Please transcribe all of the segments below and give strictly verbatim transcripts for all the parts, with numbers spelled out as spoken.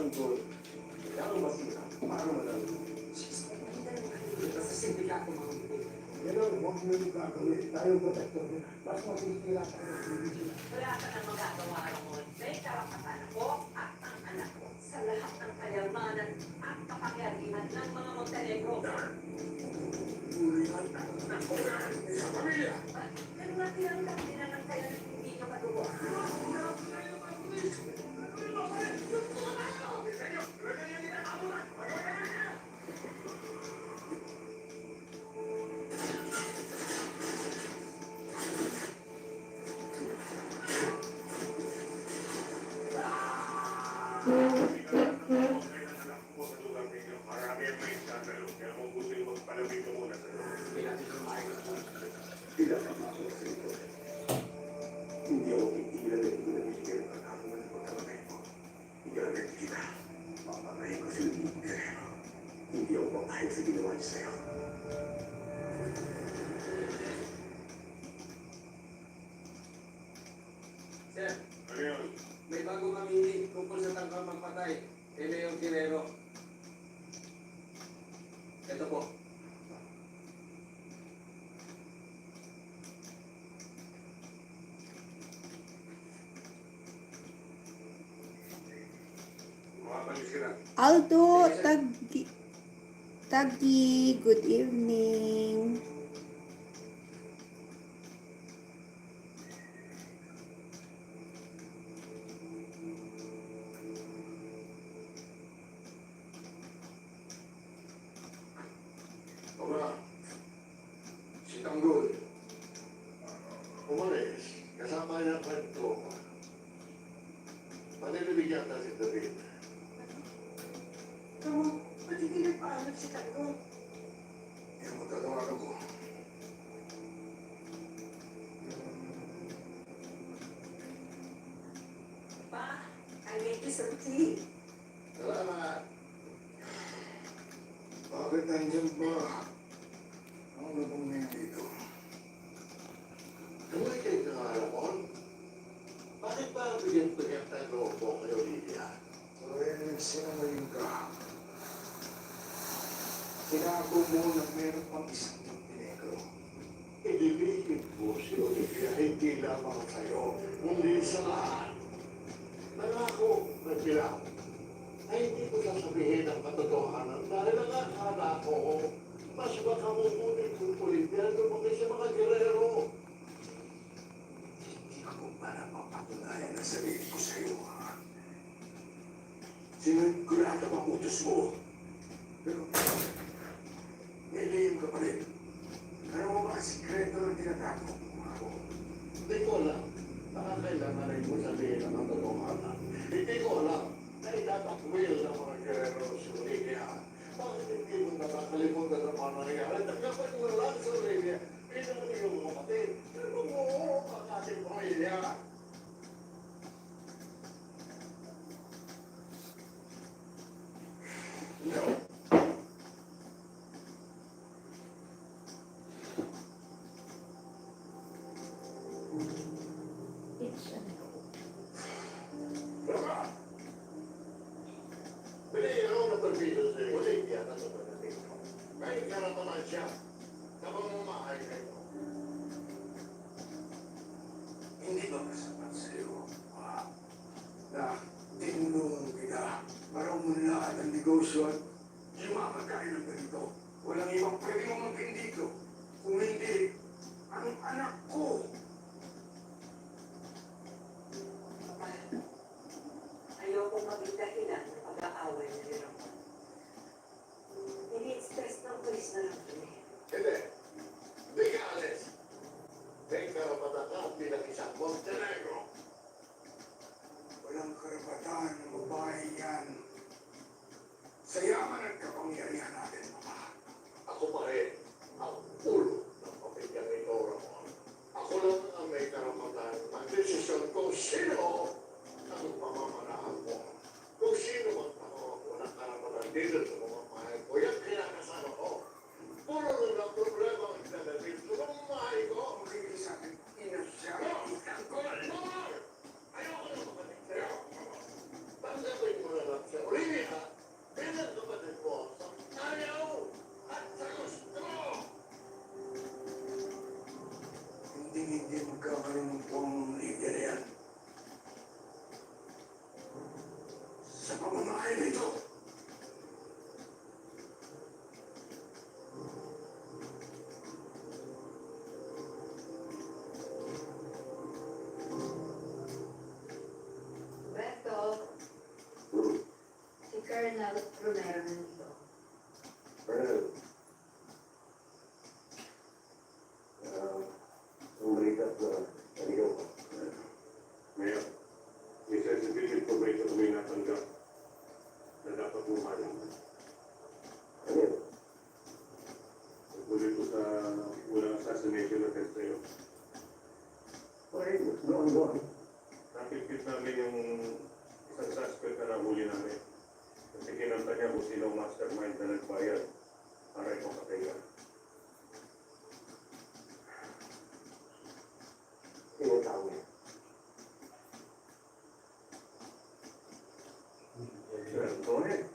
Kailangan masira para manalo. Sis, hindi na yung kanina. Basta simple ka ako, mga mundo. Yan ang huwag mo yung gagawin. Tayong protektor niya. Mas masisira tayo. Wala ka nang magagawa, Ramon. May karapatan ako at ang anak ko sa lahat ng kayamanan at kapangyarihan ng mga Montenegro. Uri ng takot na kulang sa pamilya. Pero natirang kami na ng kaya hindi ka matuwa. Hindi ako tigilan ng hindi na binigyan ng pagkakamali ko. Iganit kita. Papatayin ko si Luis Guerrero. Hindi ako papayag sa ginawa niya sa'yo. Sir, ano yun? May bago kami ini tungkol sa tangkang pagpatay kay Mayor Guerrero. Ito po. Aldo Tagi, Tagi, good evening. Aba, si Tanggol. Umalis, kasama niya ang friend ko. Panilibig yata si David. Kamo, pati nagpaalam si Tanggol. Yan ang tatawagan ko. Pa, I need you some tea. Salamat. Bakit nandiyan ba ang lubong niya dito? Tuloy kayo sa mga Ramon? Bakit ba bigyan-bigyan tayo ng loob mo kay Olivia? Pero eh, nagsinungaling ka. Tinago mo na meron pang isang Montenegro. Idinigit mo si Olivia hindi lamang sa'yo, kundi sa lahat. Nangako na sila na hindi ko sasabihin ang katotohanan dahil ang akala ko, mas makamumunit kung Olivia lumaki sa mga Guerrero. Hindi ko para mapatunayan ang sarili ko sa'yo, ha? Sinigurado ang utos mo. Pero may lihim ka pa rin. Ano mo ba ang sikreto na tinatago mo ako? Hindi ko alam. Baka kailangan ay mo sabihin ang katotohanan. Hindi ko alam na itatakwil ng mga Guerrero si Olivia. Bakit hindi mo nakakalimutan ang mga nangyari? Tanggapin mo lang si Olivia bilang iyong kapatid. Pero oo, ang ating pamilya. It's a no. Pero ikaw na permiso sa iyo, wala yung tiyata sa pagdating. May karapatan siya na mamamahay kayo. Hindi ba masapat sa iyo, ah, na tinulungan kita para umunlad ang negosyo at yumaman tayo ng ganito? Walang ibang pwede mamangkin dito kung hindi ang anak ko. Ayoko maging dahilan ng pag-aaway niyo ni Ramon. Ini-express ng pulis na lang kami. Hindi. Hindi ka alis. May karapatan ka bilang isang Montenegro. Walang karapatan ng babae yan. Saya Hindi magkakaroon ng pamumuligya na yan sa pamamahay na ito. Roberto, si Colonel Romero nandito. Colonel, ah, ang balita na naligaw ka. Mayor, may sensitive information kami natanggap na dapat mo malaman. Ano yun? Tungkol ito sa unang assassination attempt sa'yo. Okay, go on, go on. Nakitpit namin yung isang suspect na nahuli namin. Kasi kinanta niya kung sino ang mastermind na nagbayad para ipapatay ka. Sino ang tao niya? Sir Antonio?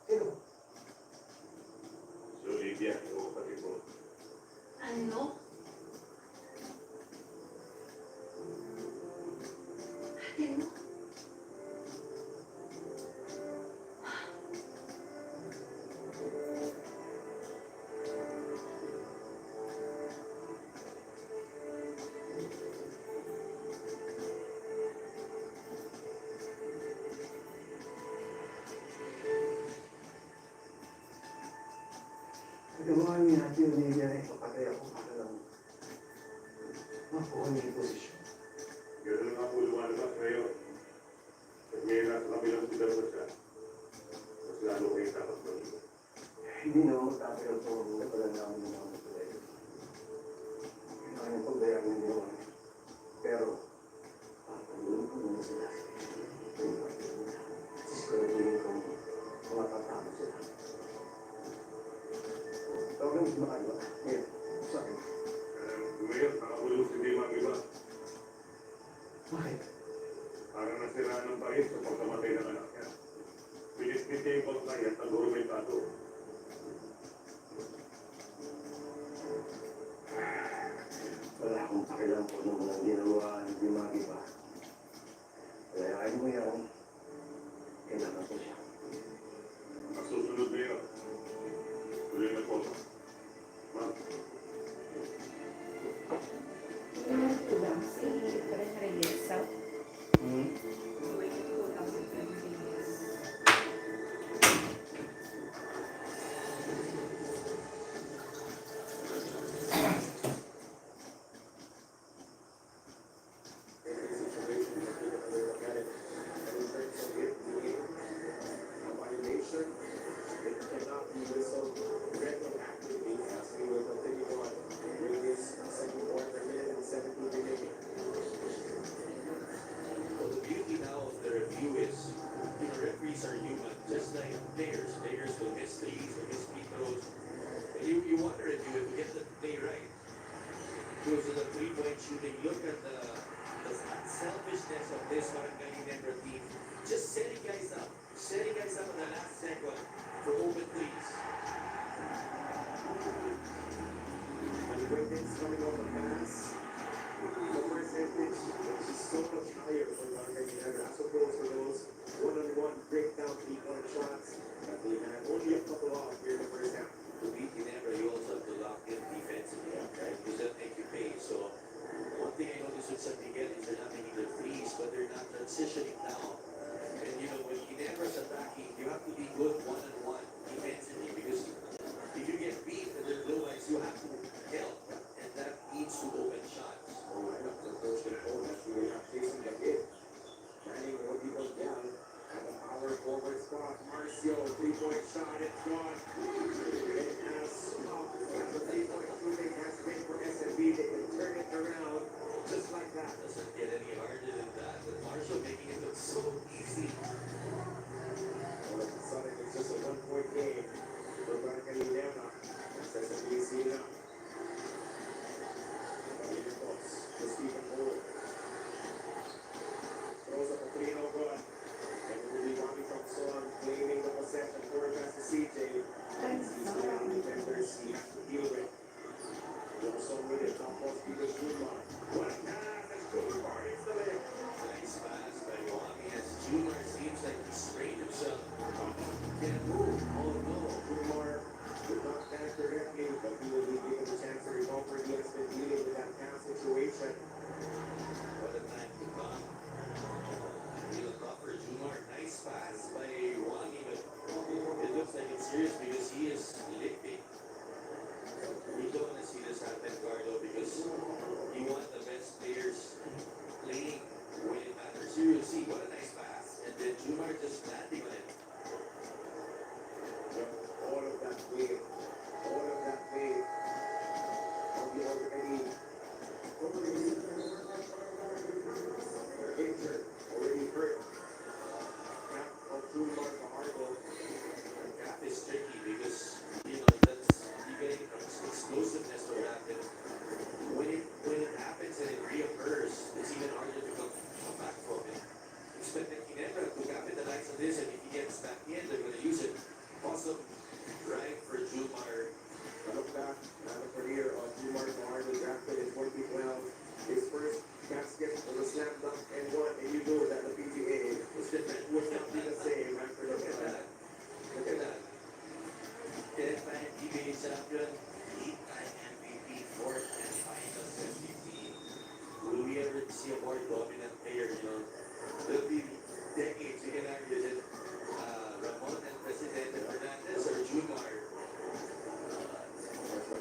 Sino? Si Olivia, yung kapatid mo. Ano? Ate mo? Ginawa niya, yun, niya, ipapatay ako para lang makuha niya yung posisyon. Ganun nga po lumalabas ngayon. At ngayon nasa kabilang sila pa siya, mas lalo kayo dapat mag-ingat. Hindi naman magtatagal po ang wala namin ng mga pagkakas. Kailangan yung pagbayaan ng ginawa niya. Pero, papalunod ko muna sila. Siguraduhin kong makakatapos sila. Tawag mo si Mario. Ngayon, sa akin. Eh, Mayor, nakakulong si Dima, di ba? Bakit? Parang nasiraan ang bait sa pagkamatay ng anak niya. Binitbit niya yung bangkay at naghurumay pa ito. Wala akong pakialam kung anong mga ginagawa ni Dimagi pa. Kaya ayaw mo yan. Kailangan ko siya. Ang susunod na yun. Tuloy na po. Ma'am. Kulang si Ren Reyes sa Hmm? Situation that we can look at it. And in terms of it being a violation, it cannot be whistled retroactively as we will continue on with this second quarter, minute and seventeen remaining. Well, the beauty now of the review is, you know, referees are human, just like players. Players will miss threes, will miss free throws. And you, you want to review it to get the play right. Goes to the three-point shooting. Look at the, the unselfishness of this Barangay Ginebra team. Just setting guys up. Setting guys up at the last second for open threes. And Quinton's coming off a pass. The percentage is so much higher for Barangay Ginebra as opposed to those one-on-one breakdown three-point shots that they had only a couple of here in the first half. To beat Ginebra, you also have to lock in defensively, right? Because they'll make you pay. So, one thing I noticed with San Miguel is they're not making their threes, but they're not transitioning now. And, you know, when Ginebra's attacking, you have to be good one-on-one defensively, because if you get beat and they're low ice, you have to help, and that leads to open shots. All right, up to the first and four, that's really not chasing the game. Manning will be put down at the power forward spot. Marcio, three-point shot, it's gone. already, already injured, already hurt. Of June Mark Fajardo. That is tricky because, you know, that's, you get explosiveness for that. And when it, when it happens and it reoccurs, it's even harder to come, come back from it. Expect that Ginebra to capitalize on this, and if he gets back in, they're gonna use it. Awesome drive for Jumar. Look back, another career of Jumar Fajardo, drafted in twenty twelve. His first basket was a slam dunk and one, and you know that the P G A was different. Would not be the same after the Look at that. Look at that. Ten-time P B A champion, eight-time M V P, four-time Finals M V P. Will we ever see a more dominant player, you know? There'll be decades, you can argue that, uh, Ramon and Presidente Fernandez or Jumar.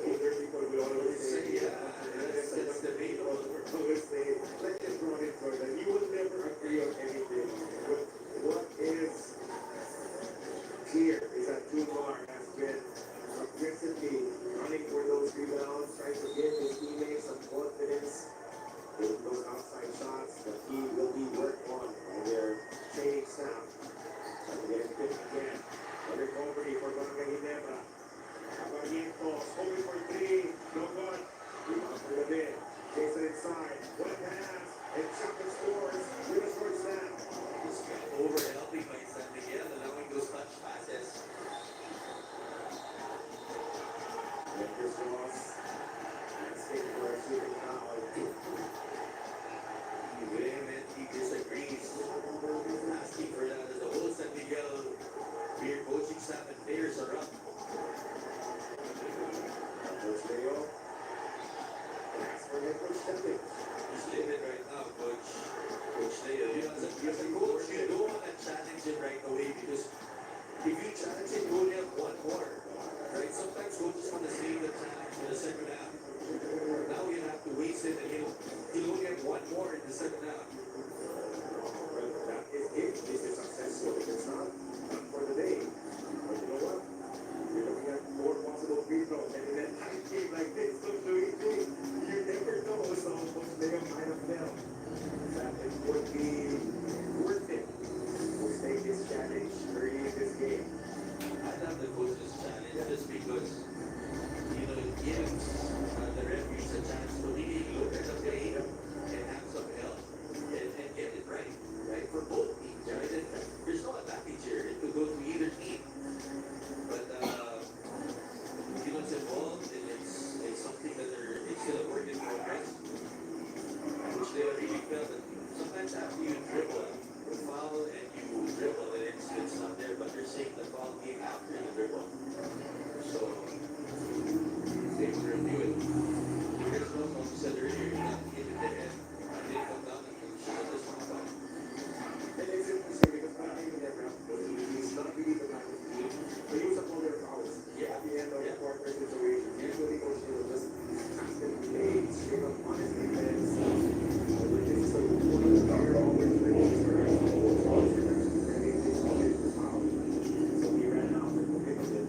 Older people will always say, yeah, that's, that's debatable. Always say, like LeBron and Jordan, you will never agree on anything. But what is clear is that Jumar has been aggressively running for those rebounds, trying to give his teammates some confidence with those outside shots that he will be worked on by their training staff. Trying to get it fit again. A recovery for Barangay Ginebra. Barrientos, going for three. No good. Rebound for David. Chase it inside. One pass. And shot that scores. With a short slam. This guy overhelping by San Miguel, allowing those touch passes. Memphis Ross asking for a shooting foul. He vehemently disagrees. Asking for that as the whole San Miguel beer coaching staff and players are up. Coach Leo. Ask for head coach Chapin. He's livid right now, Coach. Coach Leo, you as a, as a coach, you don't wanna challenge him right away because if you challenge him, you only have one more, right? Sometimes coaches wanna save the challenge for the second half. Now you have to waste it, and you, you only have one more in the second half. Well, that is it. This is successful. If it's not, not for the day. But you know what? You're looking at four possible free throws, and in a tight game like this, Coach Luigi, you never know. So Coach Leo might have felt that it would be worth it to take this challenge early in this game. I love the coach's challenge just because, you know, it gives, uh, the referees a chance to really look at the play and have some help and, and get it right, right? For both teams, right? And there's no advantage here. It could go to either team. But, uh, you know, it's involved and it's, it's something that they're, it's still a work in progress. Which they really felt that sometimes after you dribble, the foul and you dribble and it's, it's not there, but they're saying the foul came after the dribble. So, they would review it. Because, no, like you said earlier, you have to give it the head. I didn't come down and shoot this one time. And it's interesting because I think that Ralph Wilson is not really the type of team to use up all their fouls at the end of the quarter situation. Usually, Coach Hill just has to play straight up honest defense. But this is a one of the better opportunities for us to go forward. And it's always the foul. So he ran out and committed it.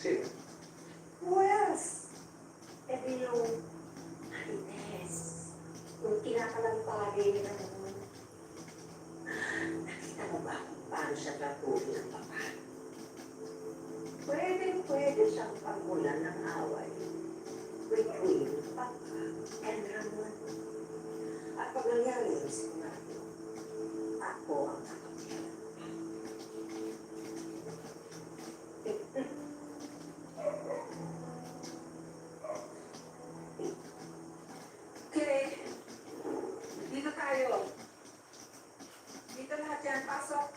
Pwes, e di yung Marites, kung kinakalampagay ni Ramon, nakita mo ba kung paano siya tratuhin ng papa? Pwedeng-pwede siyang pagmulan ng away between papa and Ramon. At pag nangyari yung senaryo, ako ang kakapihan. Okay. Dito tayo. Dito lahat yan. Pasok.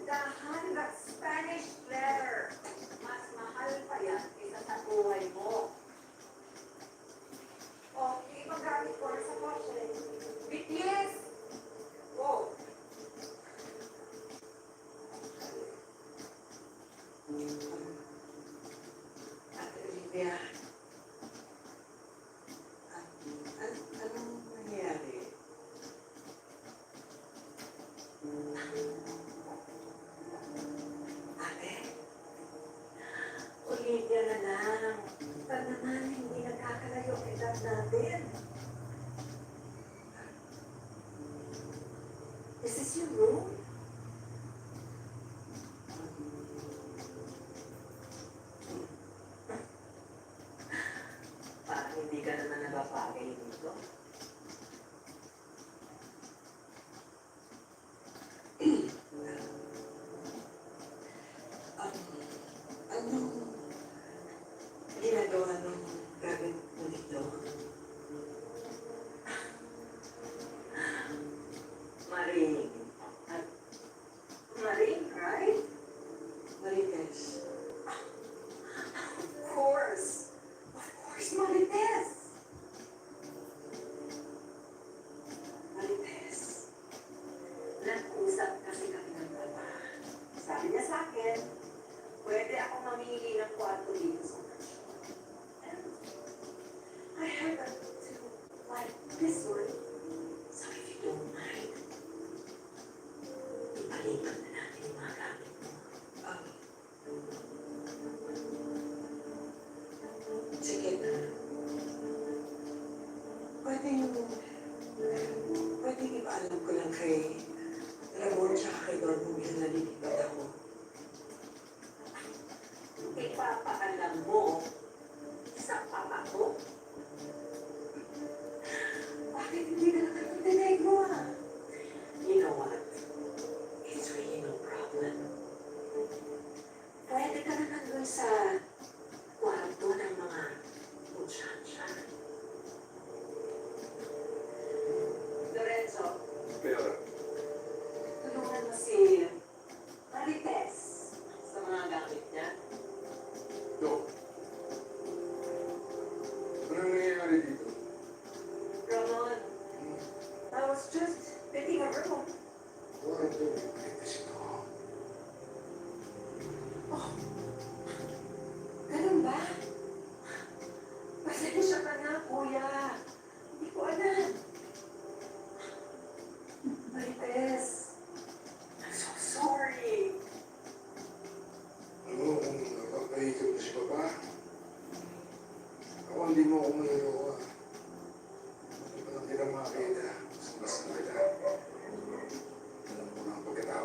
Dahan-dahan, that Spanish letter. Mas mahal pa yan kaysa sa buhay mo. Okay, paggamit ko na sa kotse. Bitis! Oh. Ate Olivia, an-, an-, anong nangyayari? Ate, Olivia na lang. Pag naman, hindi nagkakalayo ang edad natin. Is this your room? Parang hindi ka naman nababagay dito. Um, anong ginagawa ng gamit mo dito? Maring. At Maring, right? Marites. Of course. Of course, Marites. Marites, nag-usap kasi kami ng papa. Sabi niya sa akin, pwede ako mamili ng kwarto dito sa mansyon. And I heard that you like this one. So if you don't mind, ipalipat na natin yung mga gamit mo. Ah, Sige na. Pwedeng, pwedeng ipaalam ko lang kay Ramon tsaka kay Dormobile na lilipat ako. Ipapaalam mo sa papa ko? Bakit hindi na lang ang dinig mo, ah? You know what? It's really no problem. Pwede ka naman dun sa kwarto ng mga muchacha. Lorenzo, Mayor. Tulungan mo si Marites sa mga gamit niya. Doc, ano nangyayari dito? Ramon, I was just picking a room. Why do you make this call? Oh, ganun ba? Pasensya ka na, kuya. Hindi ko alam. Marites, I'm so sorry. Alam mo, kung napapaikot na si Papa, ako hindi mo ako maluluwa. Hindi pa lang kita makakita, basta kita. Alam ko na ang pagkatao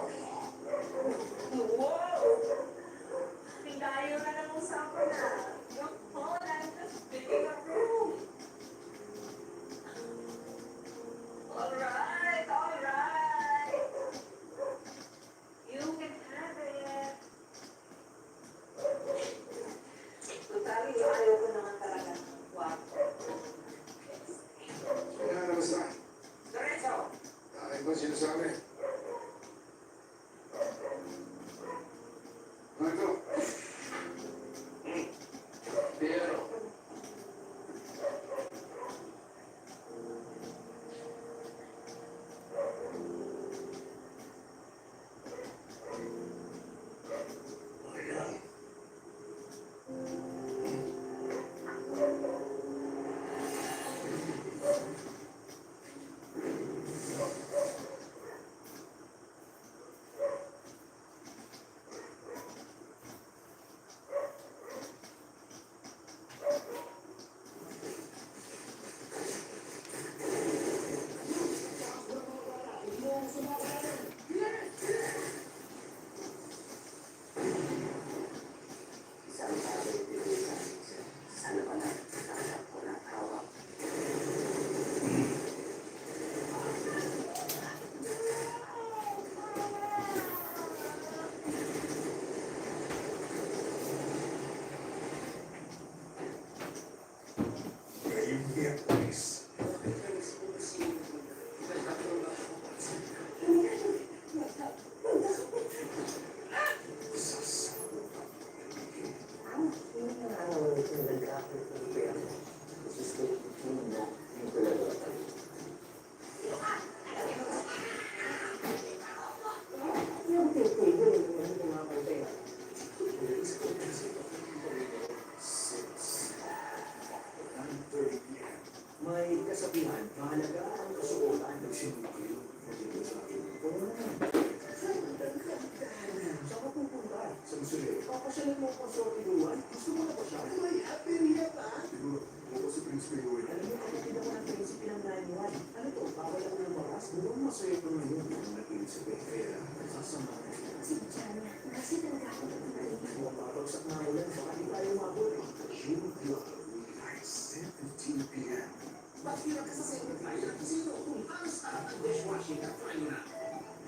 Alam mo kung sorry mo, gusto mo na ba siya? May happy yet, ah? Siguro, ako si Prinsipe Roy. Alam mo, kapatid ako ng Prinsipe ng nine one. Ano to? Bawal ako lumabas? Mukhang masaya ka ngayon. Ang naging sabi, kaya nagsasama ka. Si Jana, kasi talaga ako ng mga Kung mabagsak na ulan, baka di tayo umabot. June twelve, night, seventeen p m. Magtira ka sa Seven Fire Casino kung halos lahat ng dishwashing na try mo na.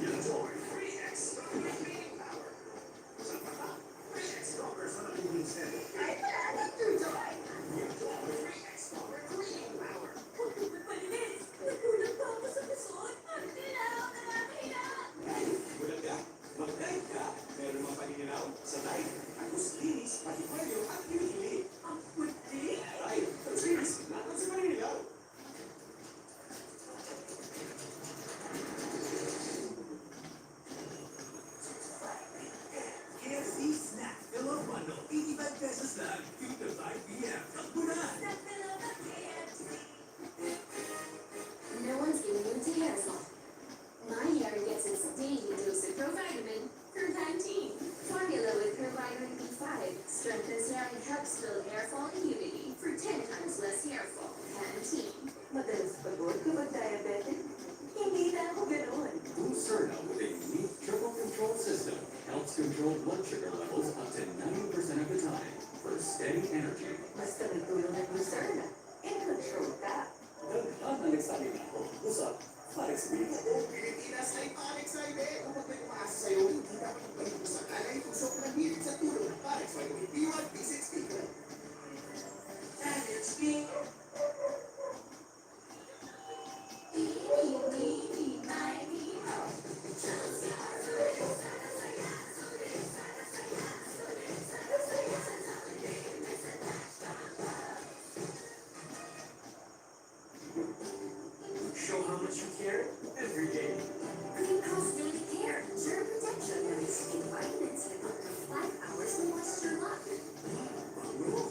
Enjoy three X Power. Sa mata, three X Power sa malaking seven. Ay, pala, enjoy! Enjoy three X Power Cleaning Power. Huwag ka magpalinis. Nagkulang pa ako sa kusot. Ang dilaw, nakakahiya. Bulaga, mag-Tide ka. Meron mang paninilaw sa Tide. Agos, linis, pati premyo at kilikili. Ang puti. Tide, ang series, laban sa paninilaw. K F C Snack Pillow Bundle, eighty-five pesos lang, two to five p m. Takbo na! Snack Pillow ng K F C. No one's giving you Diazol. My hair gets its daily dose of Provitamin from Pantene. Formula with Provitamin B five strengthens hair and helps build hair follicle immunity for ten times less hair fall. Pantene. Madalas pagod kapag diabetic? Hindi na ako ganoon. Lucerna with a unique triple control system helps control blood sugar levels up to ninety percent of the time for steady energy. Basta may tulong ang Lucerna, in control ka. Daghan ang nagsalig nako. Busa, Forex Week. Ang Pilipinas ay Forex Highway. Kung may umaasa sa'yo, hindi dapat magpahinto sa kalay, usok, mahilig sa tulong ng Forex Highway. P one, P six, P one. Forex Week. Show how much you care every day. Green Cross Daily Care Germ Protection with vitamins and up to five hours of moisture lock.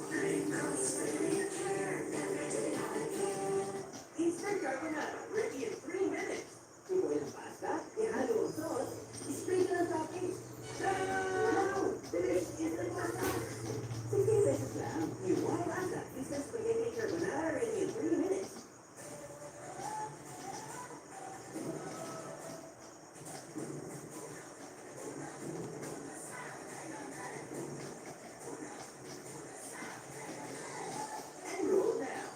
Green Cross Daily Care every day I care. Instant carbonara, ready in three minutes. Tubuin ang pasta, ihalo ang sauce, sprinkle ang toppings. Ta-da! This is the pasta! Sixteen pesos lang. Yung Wow Pasta Instant Spaghetti Carbonara, ready in three minutes. And roll now.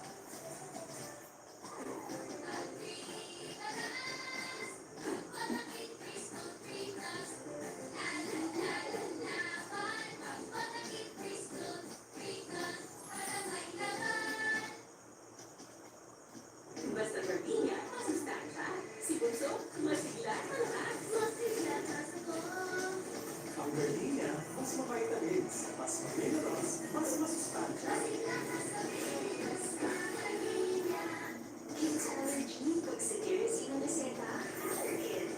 Basta gardenia, masustansya. Si Bunso, masigla sa lahat. Masigla sa ko. Ang gardenia, mas ma-vitamins, mas ma-minerals, mas masustansya. Masigla sa vitamins, ang gardenia. Heat allergy, pag cetirizine ang reseta, Allergen.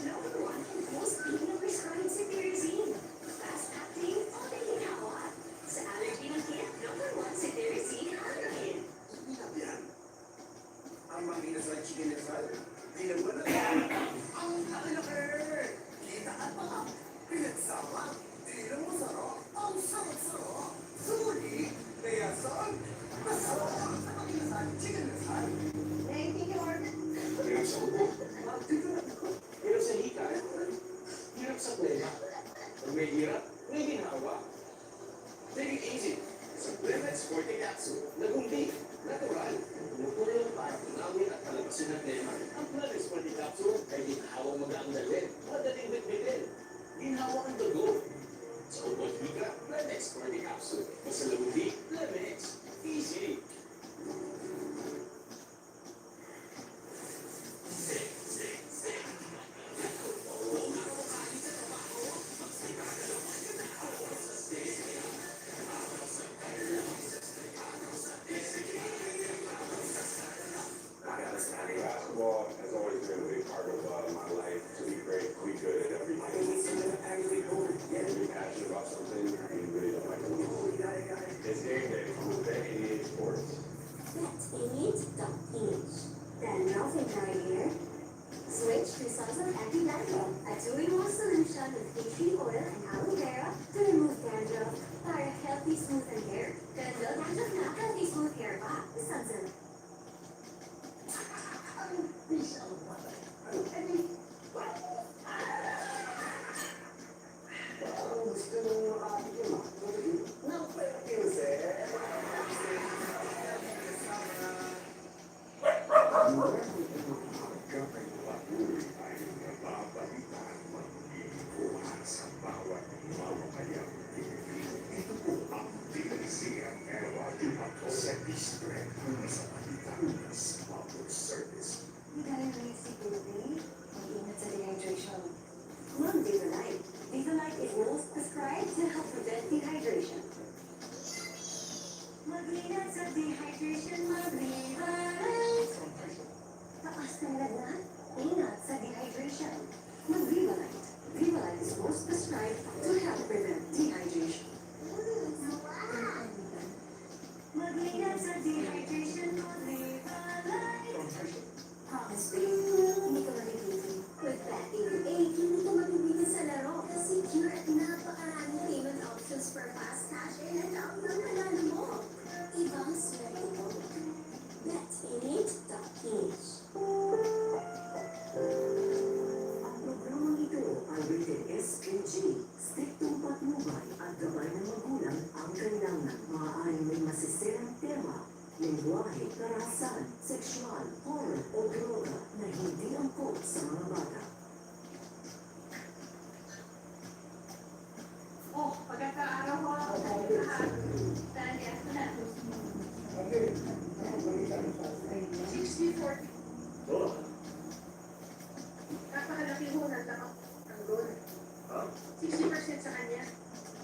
Number one ang most pinang prescribed cetirizine. Fast acting, all the ginhawa. Sa allergy ng kit, number one, cetirizine Allergen. Hindi lang yan. Ang mga inasal, chicken inasal, ginawa na ang laki-laki. Kita at mata, pinagsama, di lang masarap, ang sarap-sarap. Sulit, kaya saan? Masarap sa pag-inasal, chicken inasal. Thank you, Lord. Hirap sa ubo. Hirap sa hika. Hirap sa plema. Pag may hirap, may ginhawa. Take it easy. Sa Clemex forty capsule, nagumbi, natural. Natural para tunawin at palabasin ang plema. Ang Clemex forty capsule ay ginhawang magaang dalhin, madaling bitbitin. Ginhawang ang dugo. Sa ubo at hika, Clemex forty capsule. Sa lagundi, Clemex. Easy. Basketball has always been a big part of, uh, my life. To be great, to be good at everything. When you're passionate about something, you really don't like to lose. It's game day. I'm a vet in E A Sports. That's image dot image. Then nothing right here. Switch to Samsung Dilayo, a two-in-one solution with tea tree oil and aloe vera to remove dandruff para healthy, smooth ang hair. Kaya dandruff na, healthy, smooth hair pa. Sunsilk. Sa District sa Pagkakita sa Public Service. May dala na yung siguro, eh. Mag-ingat sa dehydration. Mag-Vivalite. Vivalite is most prescribed to help prevent dehydration. Mag-ingat sa dehydration, mag-Vivalite. Taas na lagnat? Ingat sa dehydration. Mag-Vivalite. Vivalite is most prescribed to help prevent dehydration. Mag-ingat sa dehydration, mag-Vivalite. Promise, babe. Hindi ka mabibitin. With Pet eighty-eight, hindi ka mabibitin sa laro. Kasi secure at napakaraming payment options for fast cash in and out ng regalo mo. Ibang swerte to. Bet eighty-eight dot P H. Ang programang ito ay rated S P G. Striktong patnubay at gabay ng magulang ang kailangan. Maaaring may masisirang tema, lengguwahe, karahasan, sexual, horror, o droga na hindi angkop sa mga bata. Oh, pagkakaaraw ko, ah, Dali, ako na. Sixty forty. Napakalaki mo ng tapak ng doon. Ha? Sixty percent sa kanya,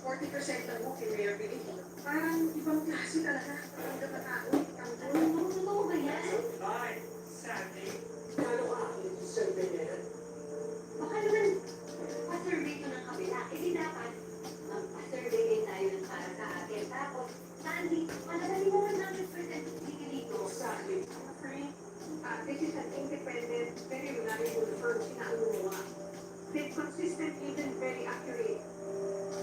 forty percent lang mo kay Mayor Benito. Parang ibang klase talaga ang pagkakataon, ang doon. Ano, totoo ba yan? Ay, Sandy, paano ka ang survey na yan? Baka naman, pa-survey ko ng kabila. Eh, di dapat, magpa-survey din tayo ng para sa atin. Tapos, Sandy, madadali mo ng hundred percent dito. Sandy. Frank, ah, this is an independent, very reliable firm, sila ang gumawa. They've consistently been very accurate.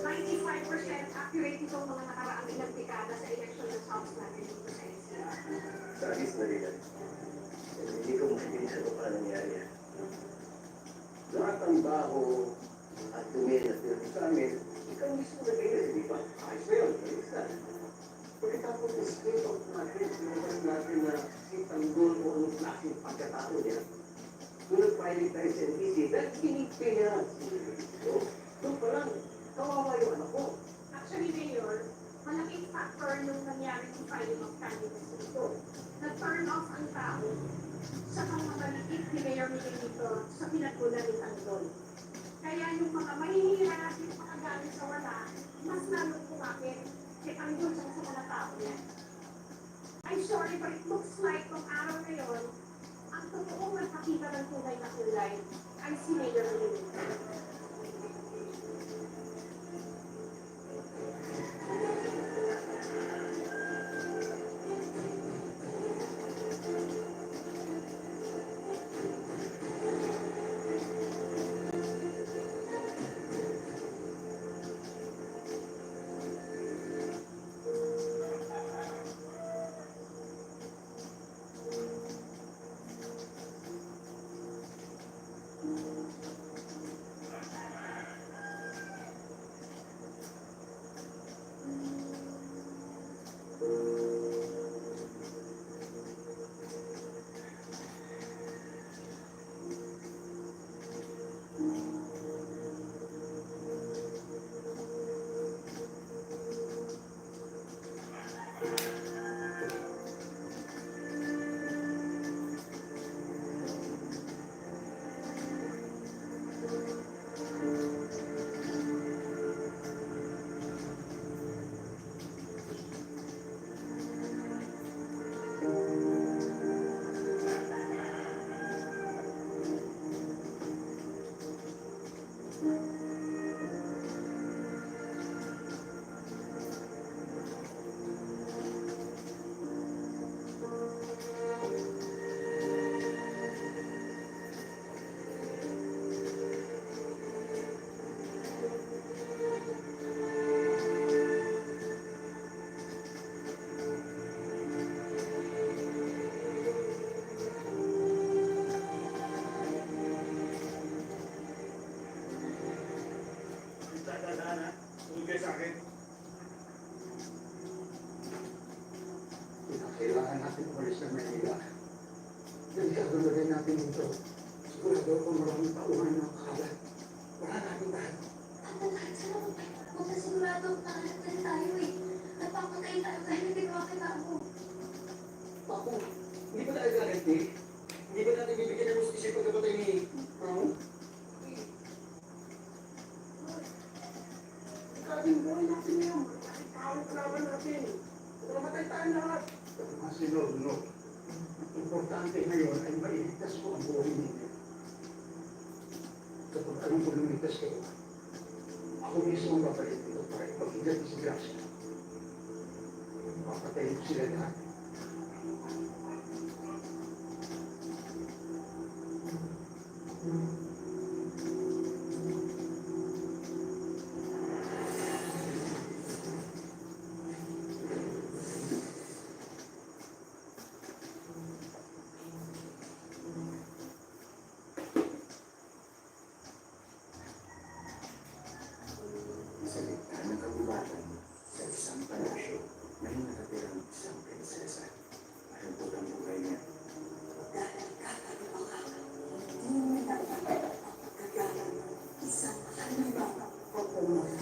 Ninety-five percent accurate itong mga nakaraang ilang dekada sa election results natin dito sa N C R. Sa alis na nila, hindi ko maintindihan kung paano nangyari yan. Lahat ng baho at dumi na pinag-examine, ikaw mismo nag-ayos, di ba? Ayos na yun, malinis na. Pagkatapos ng split off natin, pinabalik natin na si Tanggol kung anong klaseng pagkatao niya. Nung nag-private tayo sa N B C, dahil kinidney niya si Luisito. Doon pa lang, kawawa yung anak ko. Actually, Mayor, malaking factor nung nangyari yung filing of candidacy nito. Nag-turn off ang tao sa pangmamaligid ni Mayor Miguelito sa pinagmula ni Tanggol. Kaya yung mga mahihirap, yung mga galing sa wala, mas lalong kumapit kay Tanggol sa mga tao niya. I'm sorry, but it looks like nung araw na yon, ang totoong nagpakita ng tunay na kulay ay si Mayor Lin. Sa akin. Kinakailangan natin umalis ng Maynila. Delikado na rin natin ito. Sigurado ako maraming tauhan na makalat. Wala natin tayo. Tama, kahit saan ako tayo pupunta, sigurado ang tahanan na tayo eh. Napapatay tayo dahil hindi makakita ako. Papu, hindi ba tayo gaganti? Hindi ba natin bibigyan ng hustisya yung pagkamatay ni Mao? Grabe yung buhay natin ngayon. Malaking tao yung kalaban natin. Baka mamatay tayong lahat. Mga senyor, no. Importante ngayon ay mailigtas ko ang buhay ninyo. Kapag alam ko na ligtas kayo, ako mismo ang babalik dito para ipakita ang disgrasya. Papatayin ko sila lahat. Sa gitna ng kagubatan, sa isang palasyo, may nakatirang isang prinsesa. Malungkot ang buhay niya. Dahil kakaiba ka, hindi mo dapat pagkagalan ng isang halimbawa o pumulong.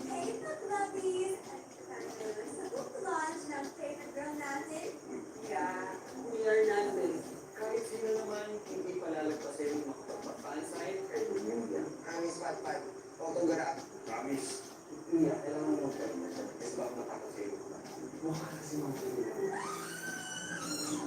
Hey, Paglabis! Andito tayo sa book launch ng favorite girl natin. Yeah, we are nonsense. Kahit sino naman, hindi palalagpasin ang makapagpa-fan sign kay Luminda. Promise, Patpat. Autograph. Promise. Luminda, kailangan mo siya. Kasi baka matakot sa'yo. Mukha kasi mga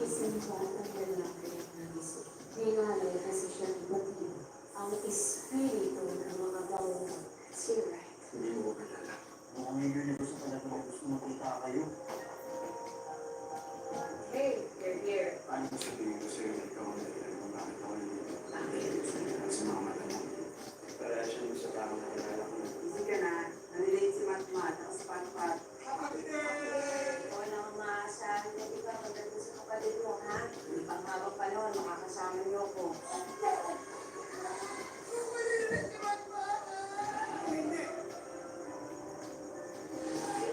Isang batang lalaki ang nagis-, kilala kasi siya ni Batino, ang espiritu ng mga baboy, si Red. Hindi mo ko kilala. Mukhang yun yung gusto talaga na gusto makita kayo. Hey, you're here. Paano ko sabihin ko sa'yo na ikaw ang dahilan kung bakit ako nandito? Bakit? Sa mga mata mo. Para siya yung sa taong nakilala ko. Easy ka na. Nalilate si Matmat. Ako si Patpat. Happy birthday! Ikaw lang ang maasahan kung ikaw pagdating sa kapatid mo, ha? Hindi pang habang panahon, makakasama niyo ako. Hindi.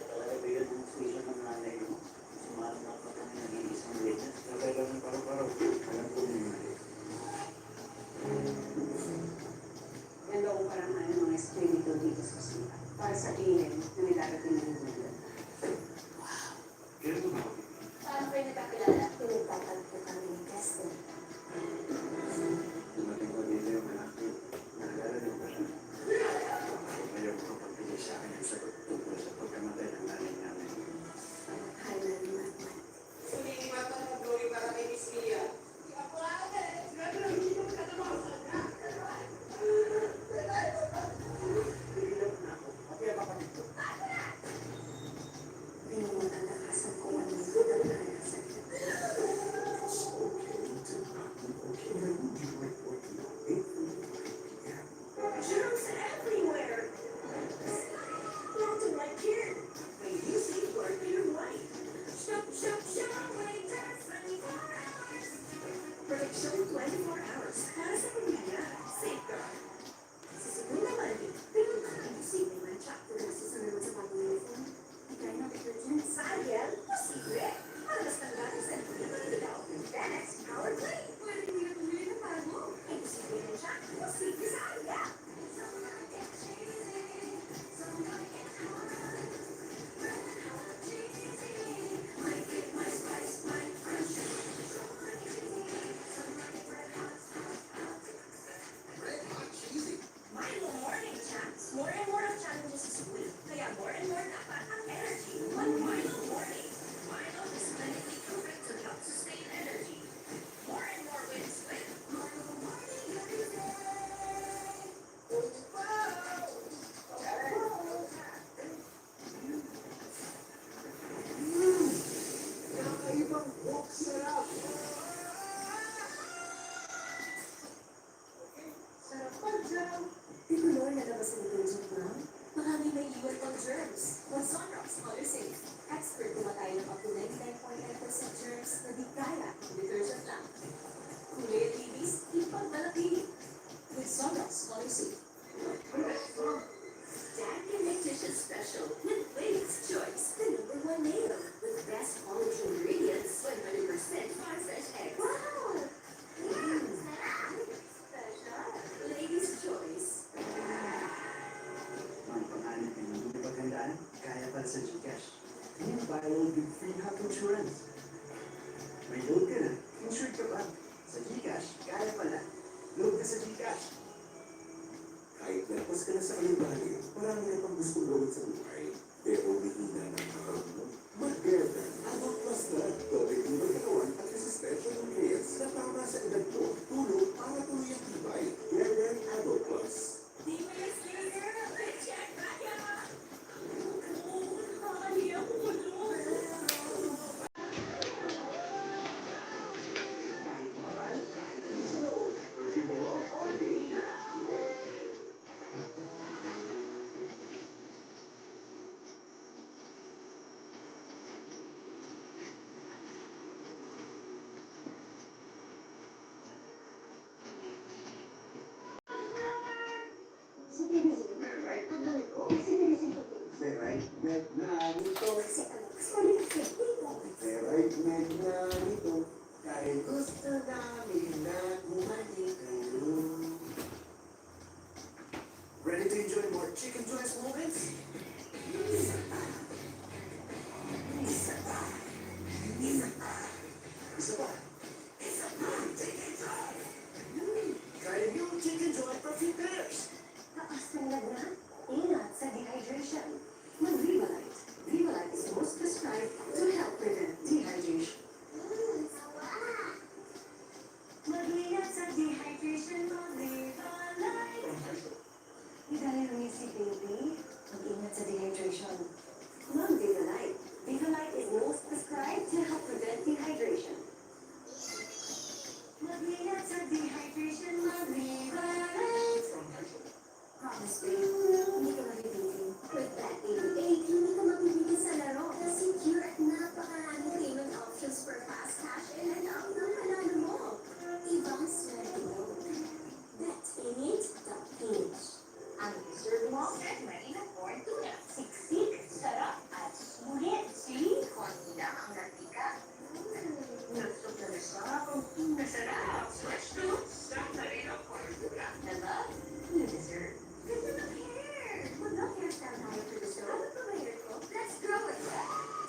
Talaga ba yun ang decision ng nanay mo? Sumalat na pa kami nag-iisang linya. Sabay lang ng paru-paro. Alam ko na yun. Ganda kong parang ano, mga espiritu dito sa simbahan. Para sabihin na may darating na hindi. Wow! Kaya mo ba? Paano kayo nagkakilala? Pinagtatagpo kami ni Destiny. Dumating ko dito yung anak ko. Naalala niyo ba siya? Ayaw ko pagpili sa akin ang sagot tungkol sa pagkamatay ng nanay namin. Hi, Mami Matmat. Hindi ni Matmat mag-glory para kay Miss Mia. Germs everywhere. Welcome right here. May new safeguard for your wife. Shop, shop, shop. May test twenty-four hours. Protection twenty-four hours para sa pamilya. Safeguard. Sa segunda mano, pero ang imposible man siya. Kung nasusunod sa pag-uniform, ikay na detergent sa Ariel, posible. Para mas tanggalan sa liquid na daw. Dennis, Power Play. Pwede mo na pumili ng para mo. Imposible man siya. Posible sa Ariel. Red Hot Cheesy. Milo morning champs. More and more of challenges sa school. Kaya more and more dapat ang energy. One Milo morning. Milo is clinically proven to help sustain energy. More and more wins with Milo morning every day. Wow! Wow! Mm. Kakaibang buhok, sarap. Okay, sarap pa dyan. Di color na labas ang detergent, ma'am? Baka may maiwan pang germs. With Sunrox Color Safe. Expert pumatay ng up to ninety-nine point nine percent germs na di kaya ng detergent lang. Kulay at linis, di pagmalaki. With Sunrox Color Safe. Sa GCash. New Bio with free health insurance. May load ka na, insured ka pa. Sa GCash, kaya pala. Load ka sa GCash. Kahit nagpas ka na sa kalimbahan, marami ka pang gustong gawin sa buhay. Pero mahina na ang katawan mo. Mag-Bear Brand Adult Plus na. Doble tibay katawan at resistensya ng nutrients na tama sa edad mo. Tulog para tuloy ang tibay. Bear Brand Adult Plus. Dahil gusto namin na bumalik kayo. Ready to enjoy more Chicken Joys moments? Isa pa. Isa pa. Isa pa. Isa pa. Isa pa. Chicken Joy. Mm. Try new Chicken Joy Perfume Pairs. Taas ang lagnat? Ingat sa dehydration. Mag-Rivalite. Rivalite is most prescribed to help prevent dehydration. Mm, sawa. Mag-ingat sa dehydration, mag-Rivalite. Idali niya si baby. Mag-ingat sa dehydration. Mag-Rivalite. Rivalite is most prescribed to help prevent dehydration. Mag-ingat sa dehydration, mag-Rivalite. Promise, babe, hindi ka mabibitin. With Pet eighty-eight, hindi ka mabibitin sa laro. Kasi secure at napakaraming payment options for fast cash in and out ng panalo mo. Ibang swerte mo. Bet eighty-eight dot P H. Ang dessert mo, Red Marina Corn Tuna. Siksik, sarap, at sulit. See? Konti lang ang mantika. Busog na busog, ang pinasarap. Switch to San Marino Cordura. Naba? New dessert. Ganda ng hair! Mag-long hairstyle tayo for the show. Ano pa ba hair ko? Let's grow it!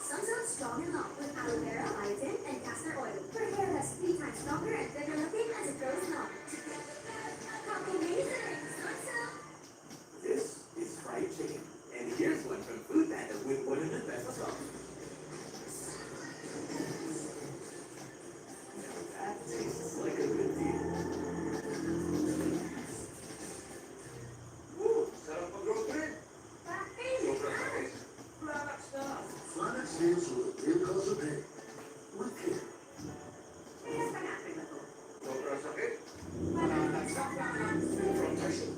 Sunsilk Strong and Long with aloe vera, biotin, and castor oil. For hair that's three times stronger and thicker looking as it grows long. How amazing! Sunsilk! This is fried chicken. And here's one from Food Panda with one hundred pesos off. Now that tastes like a good deal. Woo! Sarap mag-road trip! Sobra sakit. Flanax na. Flanax heals with pain cause of pain. With care. Sobra sakit. Confrontation.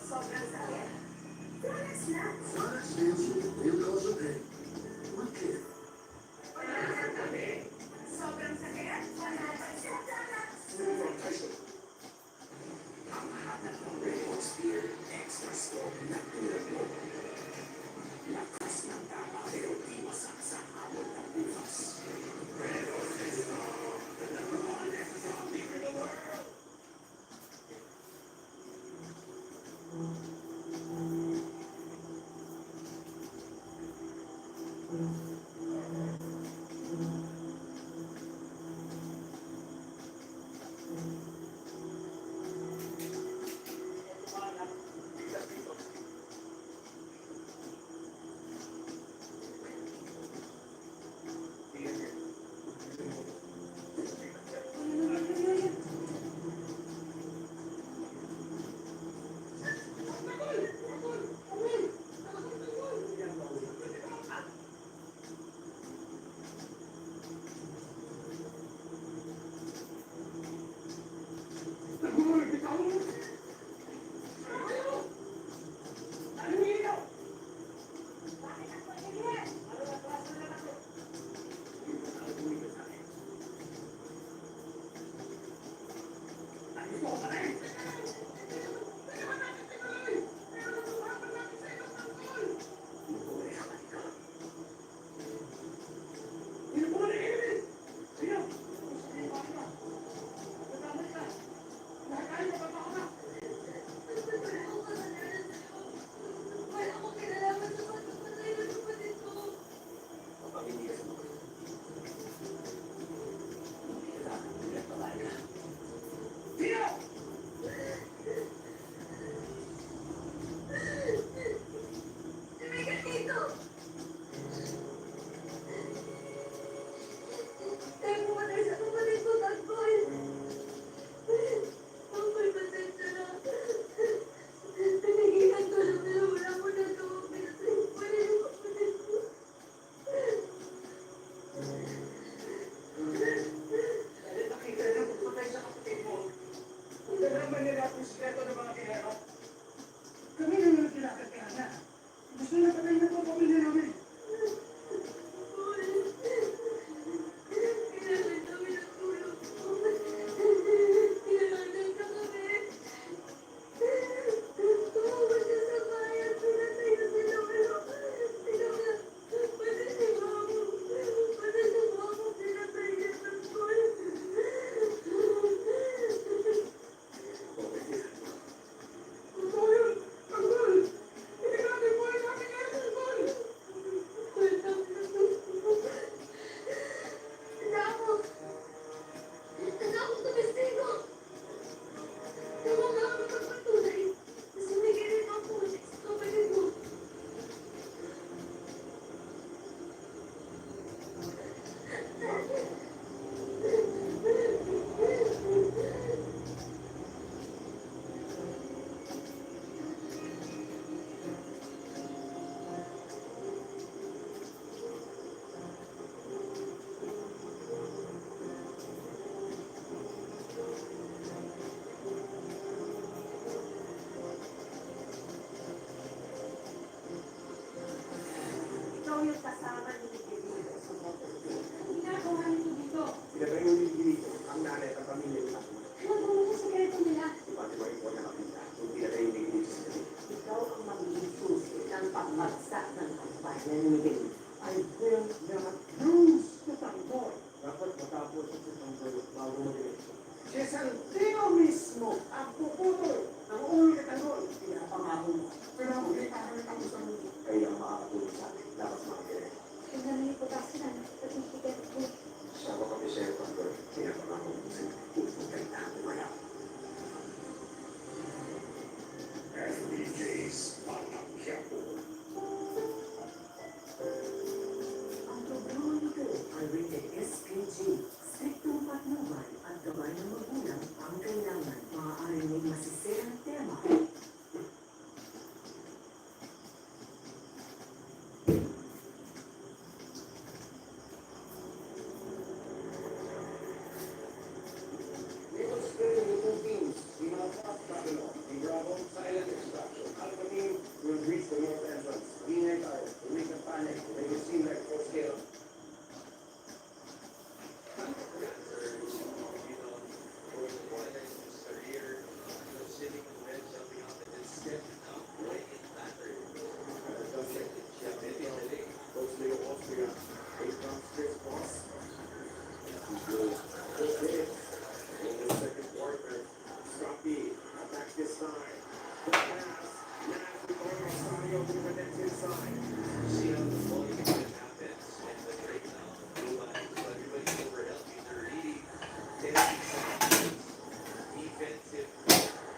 Sobrang sakit. Flanax na. Flanax heals with pain cause of pain. With care. Sobrang sakit. Confrontation. Ang hatag ng Red Horse Beer, extra strong na tulad mo. Lakas ng tama, pero di masaksak, abot ng bukas. Red Horse is strong, the number one and strong beer in the world. Anything. I will not lose the tanggol. Dapat matapos ang tanggol bago mag-eleksyon. Si Santino mismo ang puputol ng ulo ng tanggol. Pinapangako mo. Pero ang ulit ang tapos ang kaya makakatulong sa akin. Dapat mag-eleksyon. Tingnan mo yung butas ng certificate ko. Siya ba kami sa iyo, tanggol? Pinapangako mo sa iyo. Pupunta na ako ngayon. F B J's Panangyapo. Ang programang ito ay rated S P G. Striktong patnubay at gabay ng magulang ang kailangan. Maaaring may masisirang tema. May conspiracy routines, may mga trap, Babylon, may Bravo, silent extraction. Alpha team will breach the north entrance. Ingay tayo. Wait and panic. Make it seem like full scale. Scrappy, attack this time. The pass, Lance with Rosario to the net inside. See how the volume can happen and the breakdown. Everybody overhelping. They're really defensive,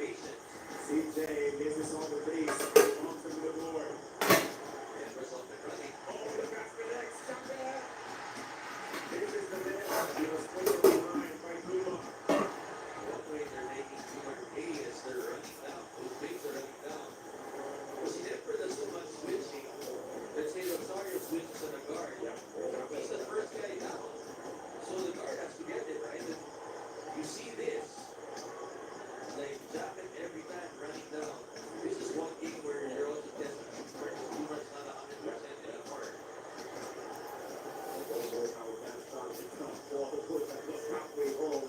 patient. C J misses on the base. Bumps into the board. And result in running. Oh, the pass connects. Chapel. This is the man. He was put behind by Puma. At one point, they're making Puma pay as they're running down. Those bigs are running down. Because he never does so much switching. Let's say Rosario switches on the guard. Yeah. He's the first guy down. So the guard has to get it, right? And you see this. Like, Japan every time running down. This is one game where you're also testing his first two runs, not a hundred percent in the park. Also, how that shot is not for the good that was halfway home.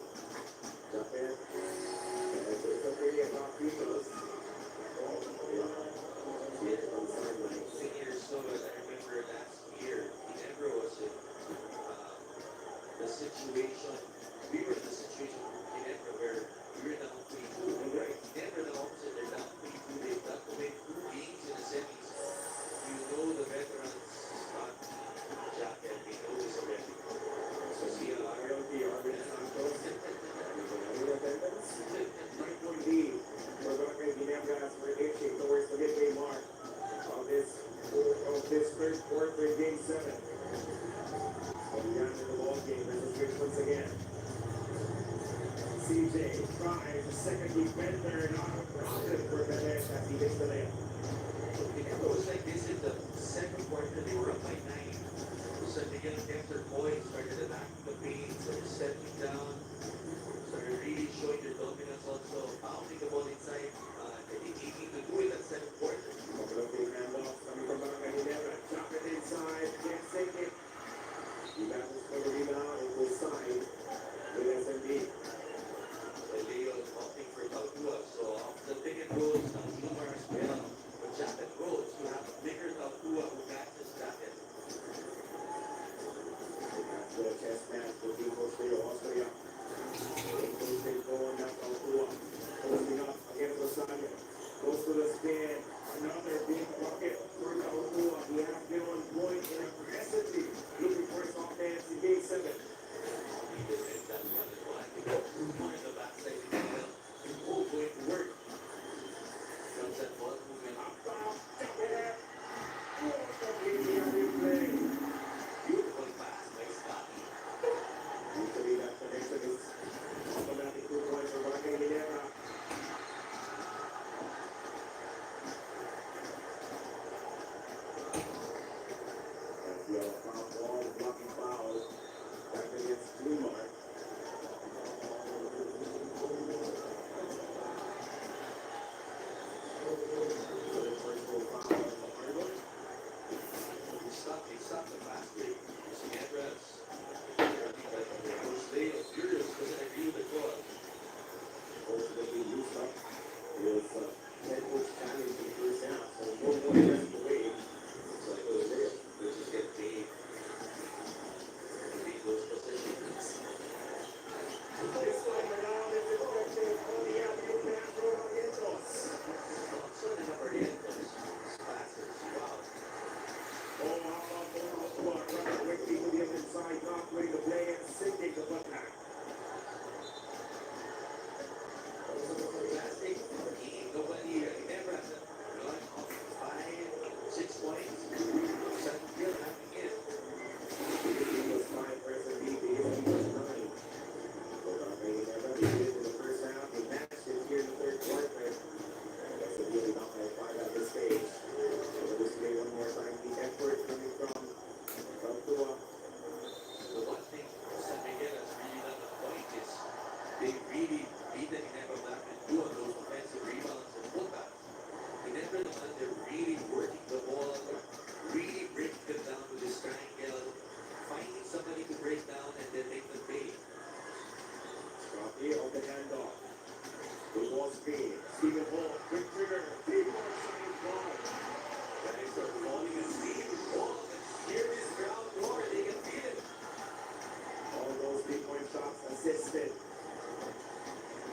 Japan, uh, it's okay about Beatles. Oh, yeah. Yes, on the sideline. Senior Soda, I remember last year, Ginebra was in, uh, the situation, we were in the situation in Ginebra where we were down three two, right? Ginebra now all of a sudden they're down three two, they've got to win two games in the semis. You know the veterans, Scott, Jack, and we know this already. So, si, uh, R L P, Arvin Santos, nine point lead for Barangay Ginebra as we're inching towards the midway mark of this, of this third quarter, game seven. Soriano in the ball game. This is good once again. C J tries the second defender, not a problem for Benes as he hits the layup. So, Ginebra was like this in the second quarter. They were up by nine. So, Miguel kept their poise, started attacking the paint, started settling down, started really showing their dominance also, pounding the ball inside. Uh, I think they need to do it at second quarter. Couple of big handoffs coming from Barangay Ginebra. Chop it inside, can't sink it. He battles for the rebound, it goes side with S M B. Leo opting for Tautua. So off the pick and roll, Tautua as well. But Japan goes to have a bigger Tautua who catches Japan. That's the chest pass for Diego Feo Austria. Posting forward, now Tautua. Posting up against Rosario. Goes to the spin. Another big bucket for Tautua. He has been on point and aggressively looking for his offense in game seven. He defends that one and one. One in the backside. Who going to work? Comes that ball movement. Up top, tap it up. What a beautiful play. Beautiful pass by Scotty. Usually that connection is automatic two points for Barangay Ginebra. That's the foul ball, blocking foul. Back against Lumar. Beaten Ginebra back and two on those offensive rebounds and putbacks. Ginebra naman, they're really working the ball, really breaking them down with this triangle, finding somebody to break down and then make them pay. Rocky on the handoff. With ball screen. Stephen Holt, quick trigger. Three-point shot is blocked. Guys are falling asleep. Oh, hear this crowd roar. They can feel it. All those three-point shots assisted.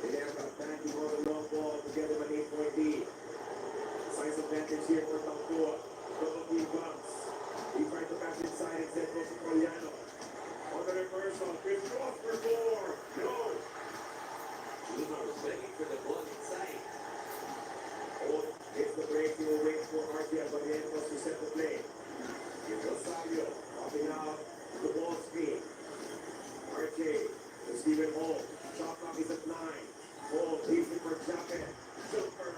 They have a banking on the long ball to get them an eight-point lead. Size advantage here for Tampua. Double team bounce. He tried to pass inside, instead goes to Coriano. On the reversal, Chris Cross for four. No. Luma was begging for the ball inside. Oh, it's the break. He will wait for R J Barrientos to set the play. Rosario, popping out the ball screen. R J to Stephen Holt. Shot clock is at nine. Holt, easy for Jacket. Jumper.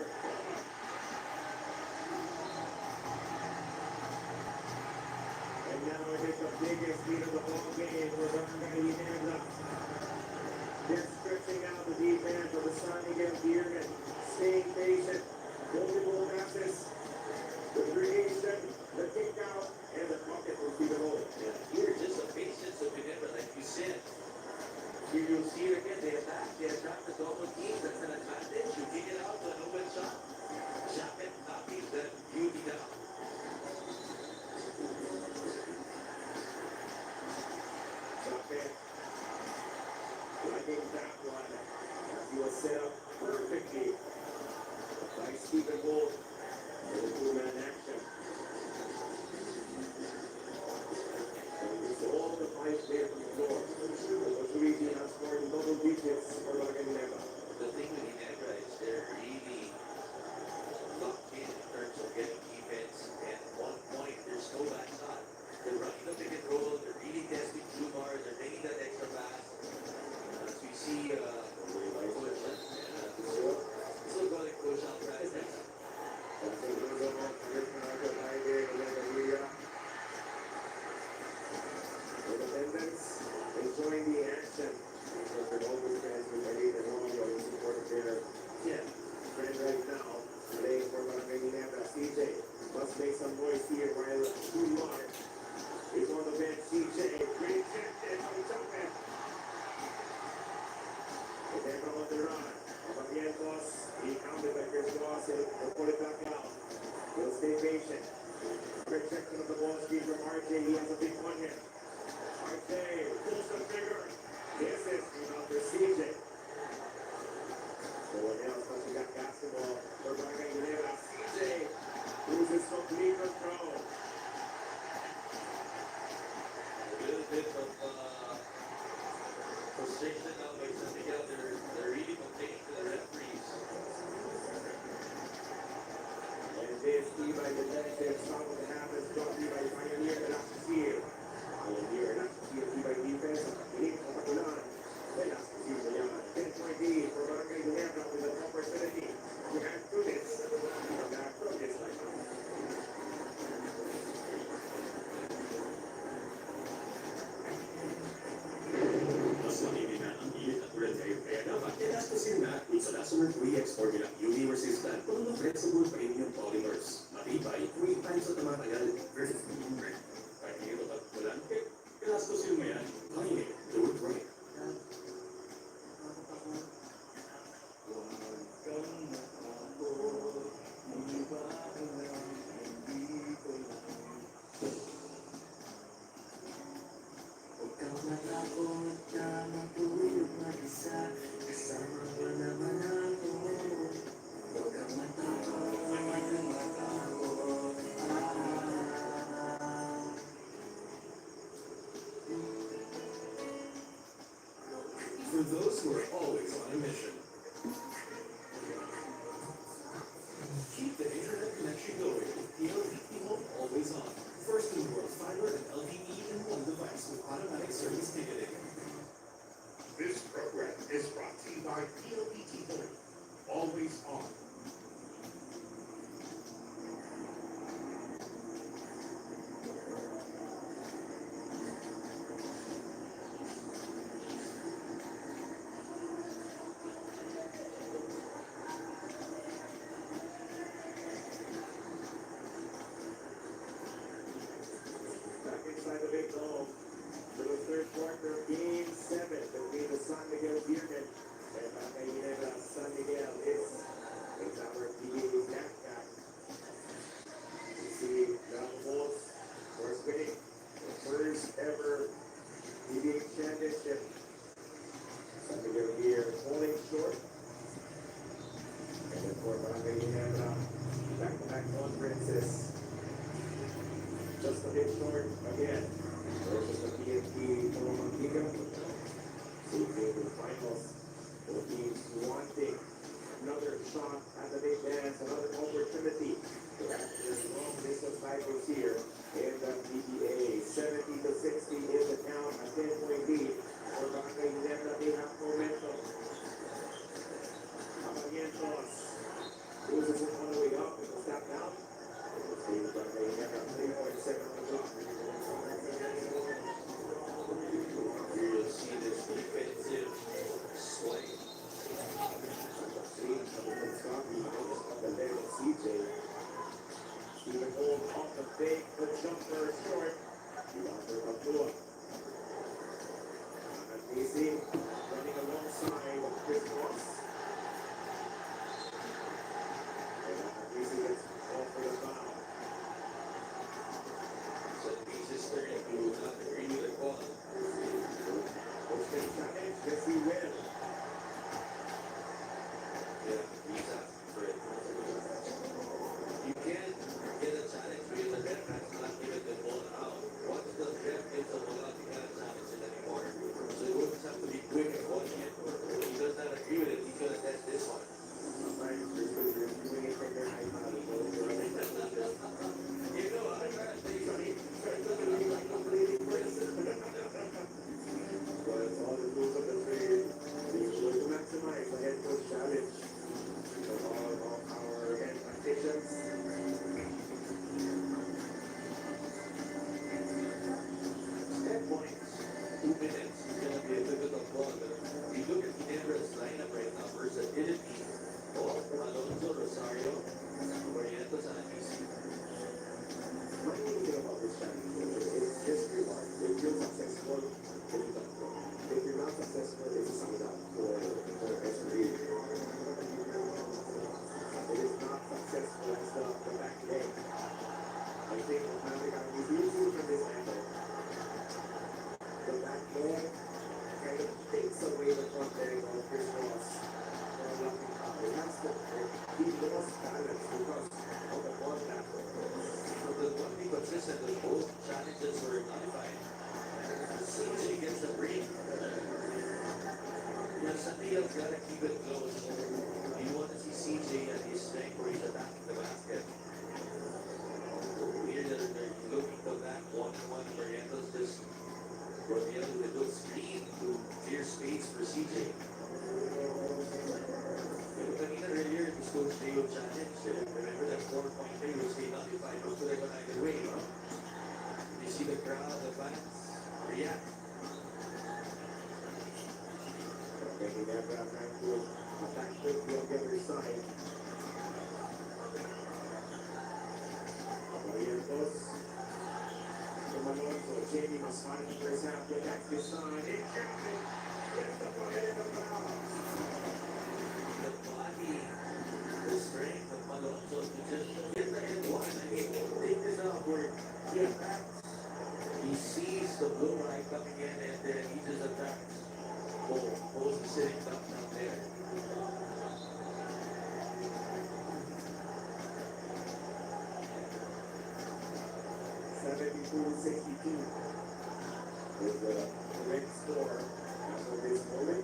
And now it is the biggest lead of the ball game for Barangay Ginebra. They're stretching out the defense of the San Miguel Beermen, staying patient, multiple passes, the creation, the kick out, and the bucket for Figueroa. Yeah, here, just the patience of Ginebra, like you said. Here you'll see it again. They attack, they attack the double team. That's an advantage. You kick it out to an open shot. Jacket knocking the beauty down. Jacket liking that one. He was set up perfectly by Stephen Holt. Two-man action. And it's all the five there on the floor. Ochoa has scored in double digits for Barangay Ginebra. The thing with Ginebra is they're really locked in in terms of getting defense. And one point, there's no bad shot. They're running the pick and roll. They're really testing Jumar. They're making that extra pass. As we see, uh, Michael Chan, uh, still going push out right now. That's a good one. Good one. Good idea. Good idea. Independence enjoying the action. Because the Dolphins fans will believe that Romeo is supported there. Yeah. Friend right now, playing for Barangay Ginebra, C J. Must make some noise here while Jumar is on the bench. C J rejected by Chapman. Ginebra on the run. Barrientos, he counted by Chris Ross. He'll pull it back out. He'll stay patient. Rejection of the ball screen from R J. He has a big one here. R J pulls the trigger. Misses. Rebound for C J. No one else touching that basketball for Barangay Ginebra. C J loses complete control. A little bit of, uh, frustration now by San Miguel. They're, they're really complaining to the referees. And this Tibay defensive foul that happens brought to you by Pioneer Elasticseal. Pioneer Elasticseal Tibay defense, ang pagpilit sa pagkulaan. Elasticseal na yan. Ten-point lead for Barangay Ginebra with an opportunity to add to this. Come back from this timeout. Mas matindi na ang init at ulan ngayon, kaya dapat Elasticseal na. With Solasomer three X formula, U V resistant, full of flexible premium polymers. Matibay, three times na tumatagal versus the inverse. Kahit init at ulan, eh, Elasticseal mo yan. Kaya, do it right. Huwag kang matakot, iba ka lang, nandito lang. Huwag kang matakot na matulog mag-isa, kasama ko naman ako. Huwag kang matakot, huwag kang matakot. Ah. For those who are always on a mission, keep the internet connection going with T L T T Home Always On. First in the world fiber and L T E in one device with automatic service ticketing. This program is brought to you by T L T T Home, always on. Short again. Versus the P N P Tolomantica. Same game with finals. Both teams wanting another shot at the big dance, another opportunity to have this long list of titles here in the P T A. Seventy to sixty is the count, a ten-point lead for Barangay Ginebra. They have momentum. Abarientos loses it on the way up. It was tapped out. It was saved by Ginebra. Three-point set on the clock. Here you'll see this defensive swing. Steven Hall off the fake, the jumper short. Rebound for Pagdua. Casey running alongside Chris Cross. And Casey gets called for the foul. So this is turning to not agree with the call. Coach can challenge, yes, he will. Yeah, he's a threat. You can't get a challenge because the ref has not given the ball out. Once the ref gives the ball out, you cannot challenge it anymore. So you always have to be quick at watching it. If he does not agree with it, he's gonna test this one. You know, I'm trying to say something. But all the rules of the trade, we should maximize the head coach challenge for all of our head tacticians. Ten points, two minutes is gonna be a difficult one, but you look at Ginebra's lineup right now versus Philippines. Oh, Alonso, Rosario, Barrientos, and Anisi. What do you think about this challenge? It's history-wise. If you're successful, it's a, if you're not successful, it's a sign up for, for S P. It is not successful as the, the back leg. I think what Patrick Anisi is using from this angle, the back leg kind of takes away the front leg of Chris Cross from blocking foul. It has to, he lost balance because of the ball back. So the one thing consistent is both challenges were nullified. C J gets the break. You know, something else gotta keep it close. You wanna see C J at his strength where he's attacking the basket. Here they're, they're looking for that one-on-one. Barrientos just Rodeo with a good screen to clear space for C J. Pero kanina earlier, it was Coach Leo challenge. Eh, remember that four-pointer was they nullified. Don't play one either way, no? You see the crowd, the fans react. Pwede niya ba ang attack quickly on the other side? Barrientos. Tumalon. So, Jamie Masman in the first half. The attack this time. It counted. It's the foot and the foul. The body, the strength of Malonzo to just get the and one. I mean, take this outward. Yeah, he sees the blue light coming in and then he just attacks. Boom. Boom, sitting down, down there. Seventy-two sixty-two is the correct score as of this moment.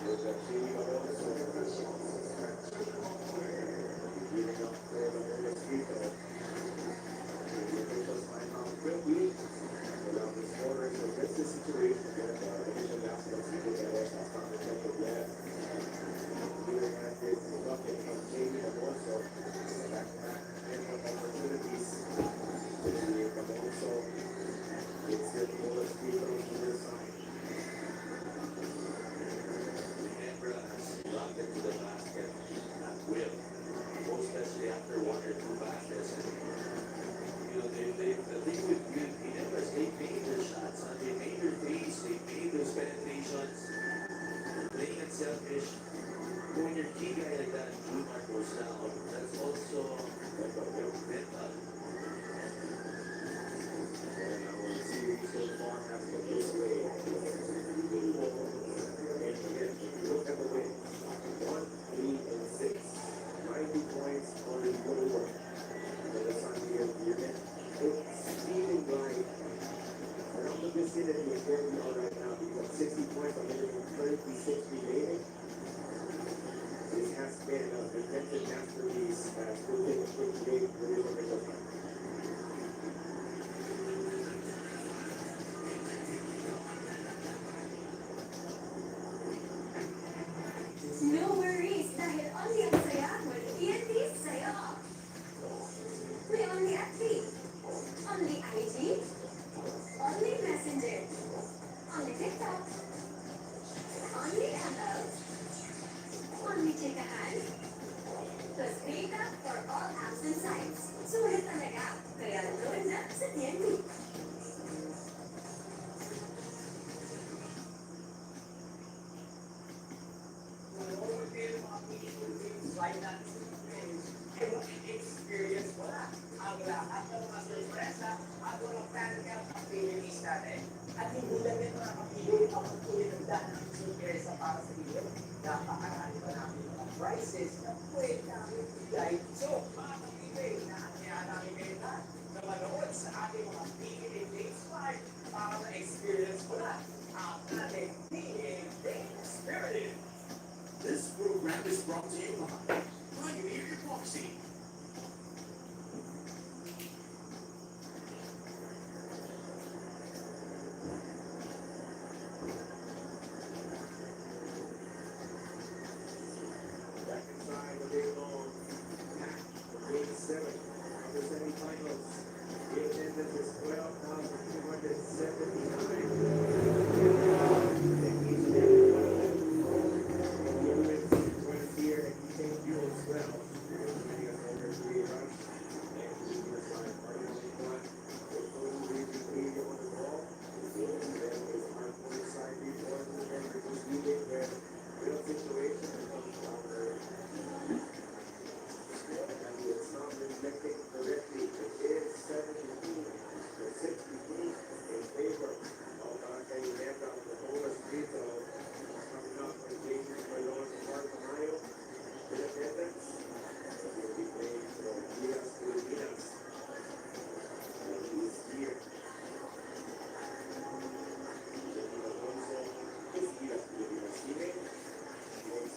With the team of Oregon, giving up for the Oregon People. The officials find out quickly. Allow the scorers to address the situation again. The official asked them to get that as fast as they could get. Here at this bucket from Jamie Alonso. Back-to-back opportunities. Jamie Alonso. It's the Oregon People on the side. Ginebra has locked it to the basket at will, most especially after one or two passes. And, you know, they, they, the thing with, with Ginebra is they made their shots, uh, they made their threes, they made those penetrations, playing unselfish. When your key guy like that, Jumar, goes down, that's also mental. And our series so far has been this way. And again, if you look at the win, one, three, and six, ninety points on the total work. And the San Diego unit, it No worries, dahil only ang saya, walang P N P, saya. May only F B, only I G, only Messenger, only TikTok, only M L, only chikahan, plus data for all apps and sites. Sulit talaga, kaya load na sa T N T. Experience mo na ang lahat ng mga sorpresa at mga fan mail na pinili natin. At hindi lang yan, mga kapili, ang pagkulit ng daan ng sorpresa para sa inyo. Napakarami pa namin mga prizes na pwede namin ibigay. So, mga kapili, inaanyayahan namin kayo na na manood sa ating mga P N P Games Live para ma-experience mo na ang ating P N P Spirit. This program is brought to you by Pioneer Epoxy. Back inside the big long match for Game seven of the semifinals. The attendance is twelve thousand two hundred seventy-nine. The Bruins right here and Saint Louis as well. Joining us over three rush. And we were by Mario Antoine.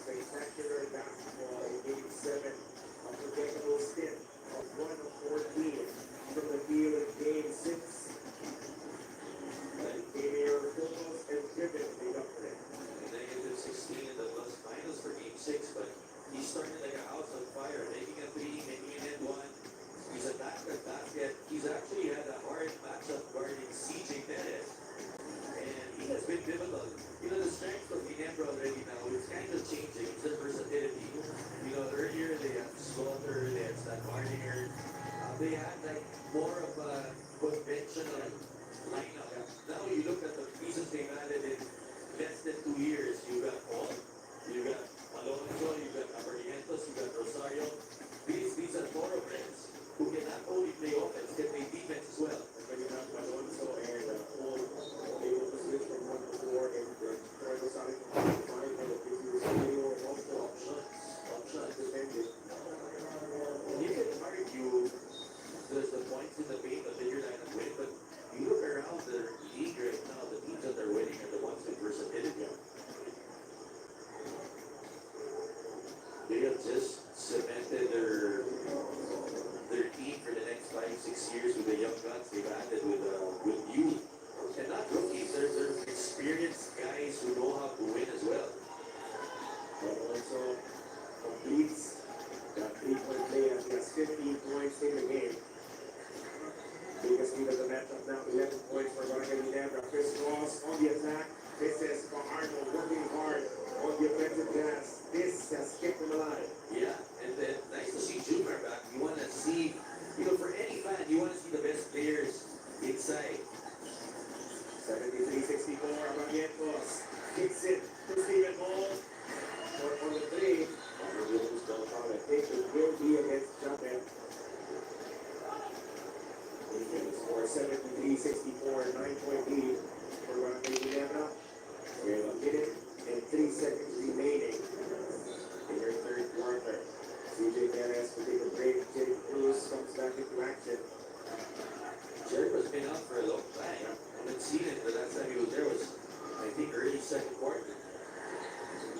Spectacular basketball in Game seven of the Decadal stint of one of fourteen from the field in Game six. And Premier Focus and Driven made up for it. Negative sixteen in the plus minus for Game six, but he started like a house on fire, making a three, making an and one. He's attacked the basket. He's actually had a hard matchup guarding C J Perez. And he has been pivotal. You know, the strength of Ginebra already now, it's kind of changing. It's their versatility. You know, earlier they had Slaughter, they had Stan Mardinger. Uh, they had, like, more of a conventional lineup. Now you look at the pieces they've added in less than two years. You got Paul, you got Alonzo, you got Abarrientos, you got Rosario. These, these are thoroughbreds who can not only play offense, can play defense as well. Pwede na Alonzo and, uh, Paul, they will switch from one to four and, uh, try to side from five, but this is Rio also options, options dependent. And you can argue there's the points in the paint, the bigger line of win, but you look around the league right now, the teams that are winning are the ones with versatility. They have just cemented their, their team for the next five, six years with the young guns they've added with, uh, with youth. And not rookies, they're, they're experienced guys who know how to win as well. But also completes the three-point play as he has fifteen points in the game. Biggest lead of the matchup now, eleven points for Barangay Ginebra. Chris Ross on the attack. This is Fajardo working hard on the offensive glass. This has kept them alive. Yeah, and then nice to see Jumar back. You wanna see, you know, for any fan, you wanna see the best players inside. Seventy-three sixty-four, Barrientos kicks it to Steven Hall. For, for the three, Robert Williams don't foul. I think it will be against Japet. Defense for seventy-three sixty-four, nine-point lead for Barangay Ginebra. With a minute and three seconds remaining in the third quarter. C J Perez will take a break. Jake Cruz comes back into action. Jericho's been out for a long time. Haven't seen it. The last time he was there was, I think, early second quarter.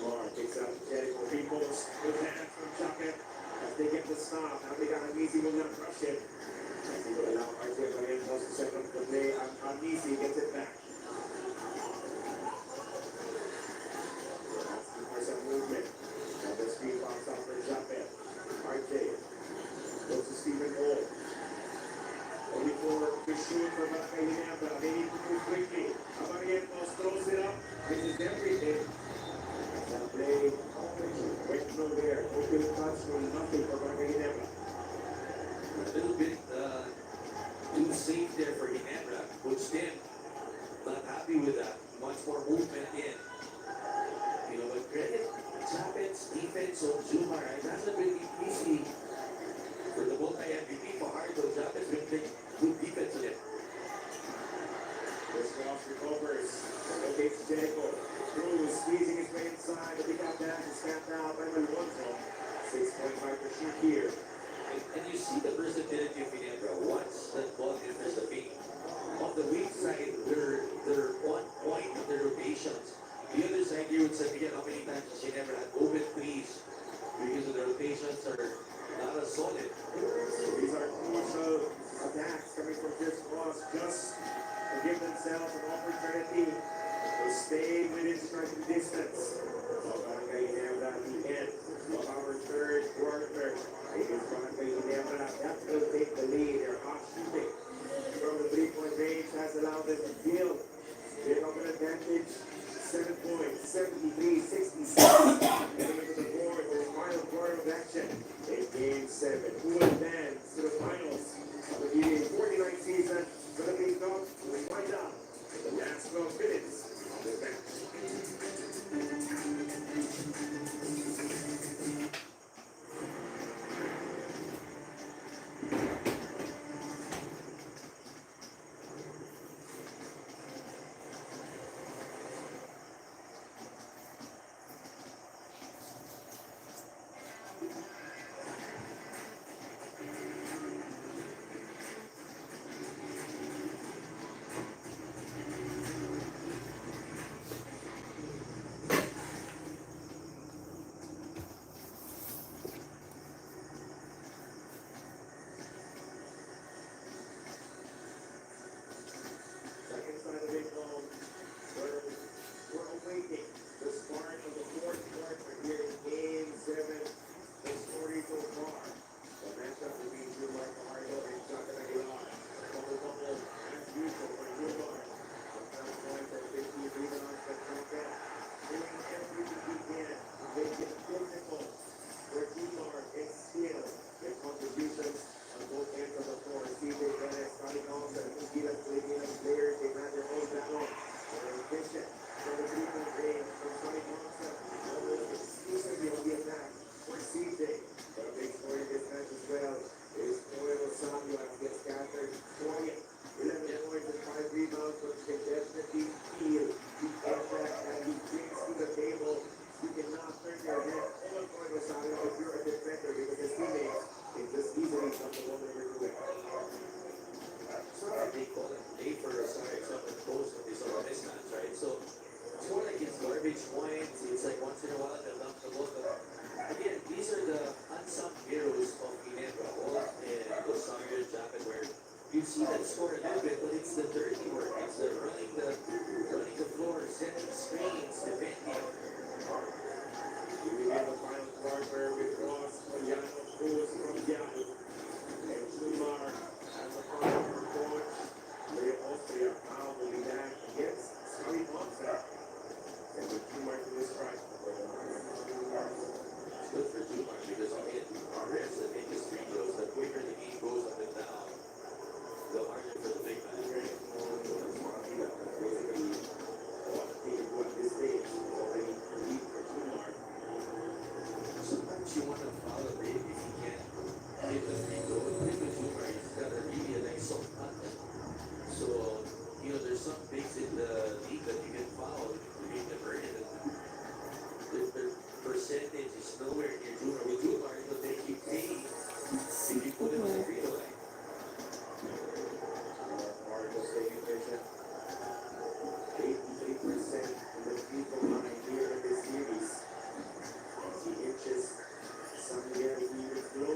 Lamar kicks out to Jericho. Three points. Good pass from Japet. Has They get the stop. Now they got Anisi moving on, rush it. Anisi will allow R J Barrientos to set up the play. And Anisi gets it back. Asking for some movement. And the screen bounce out for Japeth. R J. Goes to Stephen Paul. Only four to shoot for Barangay Ginebra. They need to move quickly. Barrientos throws it up. This is everything. That play went nowhere. No clear touch, no nothing for Barangay Ginebra. A little bit uh, too safe there for Ginebra. Coach Tim, not happy with that. He wants more movement in. You know, but credit Japeth's defense on Jumar. It hasn't been easy for the multi-M V P. Fajardo, Japeth's been playing good defense again. This cross recovers. Locates Jericho. Cruz squeezing his way inside. The pickup pass is capped out by Malonzo. Six point five to shoot here. And, and you see the versatility of Ginebra once that ball enters the paint. On the weak side, they're, they're on point on their rotations. The other side, you would say, Miguel, how many times has Ginebra had open threes because of the rotations are not as solid? These are crucial attacks coming from Chris Cross just to give themselves an opportunity to stay within striking distance. Barangay Ginebra at the end of our third quarter. It is Barangay Ginebra that will take the lead. Their hot shooting from the three-point range has allowed them to build. They have an advantage, seven points, seventy-three sixty-six. Heading into the fourth and final quarter of action in Game seven. Who advanced to the finals of the P B A forty-ninth season for the Big Top? We'll find out in the last twelve minutes of the match. Second side of it, um, we're, we're awaiting the start of the fourth quarter here in Game seven. The story so far. The matchup between Jumar Fajardo and Jonathan Aguilar. Double double as usual for Jumar. Sometimes points and fifteen rebounds, but Jonathan doing everything he can to make it difficult for Jumar and steal their contributions on both ends of the floor. C J Perez, Scottie Thompson, two Gilas Pilipinas players, they had their own battle. They're efficient from the three-point range from Scottie Thompson. Almost exclusively on the attack for C J. But a big story in this match as well is Noel Rosario has been scattered quiet. Eleven points and five rebounds, but he can definitely feel the impact that he brings to the table. You cannot turn your head over Noel Rosario if you're a defender because his teammates can just easily dump the ball over to him. So they call it play for Rosario, except the post is on a mismatch, right? So it's more like his garbage points. It's like once in a while they'll dump the ball. But again, these are the unsung heroes of Ginebra. Holt and Rosario and Japeth, where you see them score a little bit, but it's the dirty work. It's the running the running the floor, setting screens, defending. Here we have the final quarter with Ross Mariano Cruz from Yano and Jumar as a coach. Leo Austria, foul will be back against Scottie Thompson. And with Jumar to the strike. It's good for Jumar because he hit Perez and make his free throws. The quicker the game goes up and down, the harder for the big man, right? Basically, what they do at this stage is already a lead for Jumar. Sometimes you wanna foul a big if you can't hit the free throw. But with Jumar, he's got a really a nice soft contact. So, you know, there's some bigs in the league that you can foul to make them earn it. And their, their percentage is nowhere near Jumar. With Jumar, it'll take you pain if you put him on the free throw line. Marco staying patient. Eighty-three percent in the free throw line here in this series. As he inches San Miguel, he even close.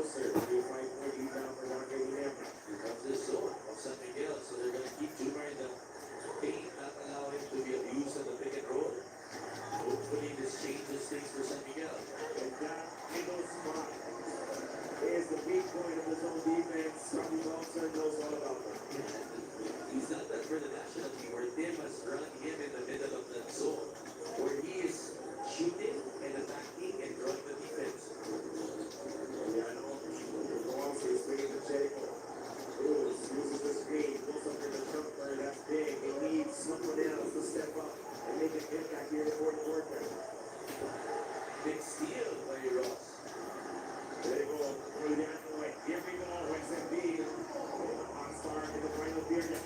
Big steal by Ross. There you go. Juliano, and here we go. West M B. Hot start in the final period.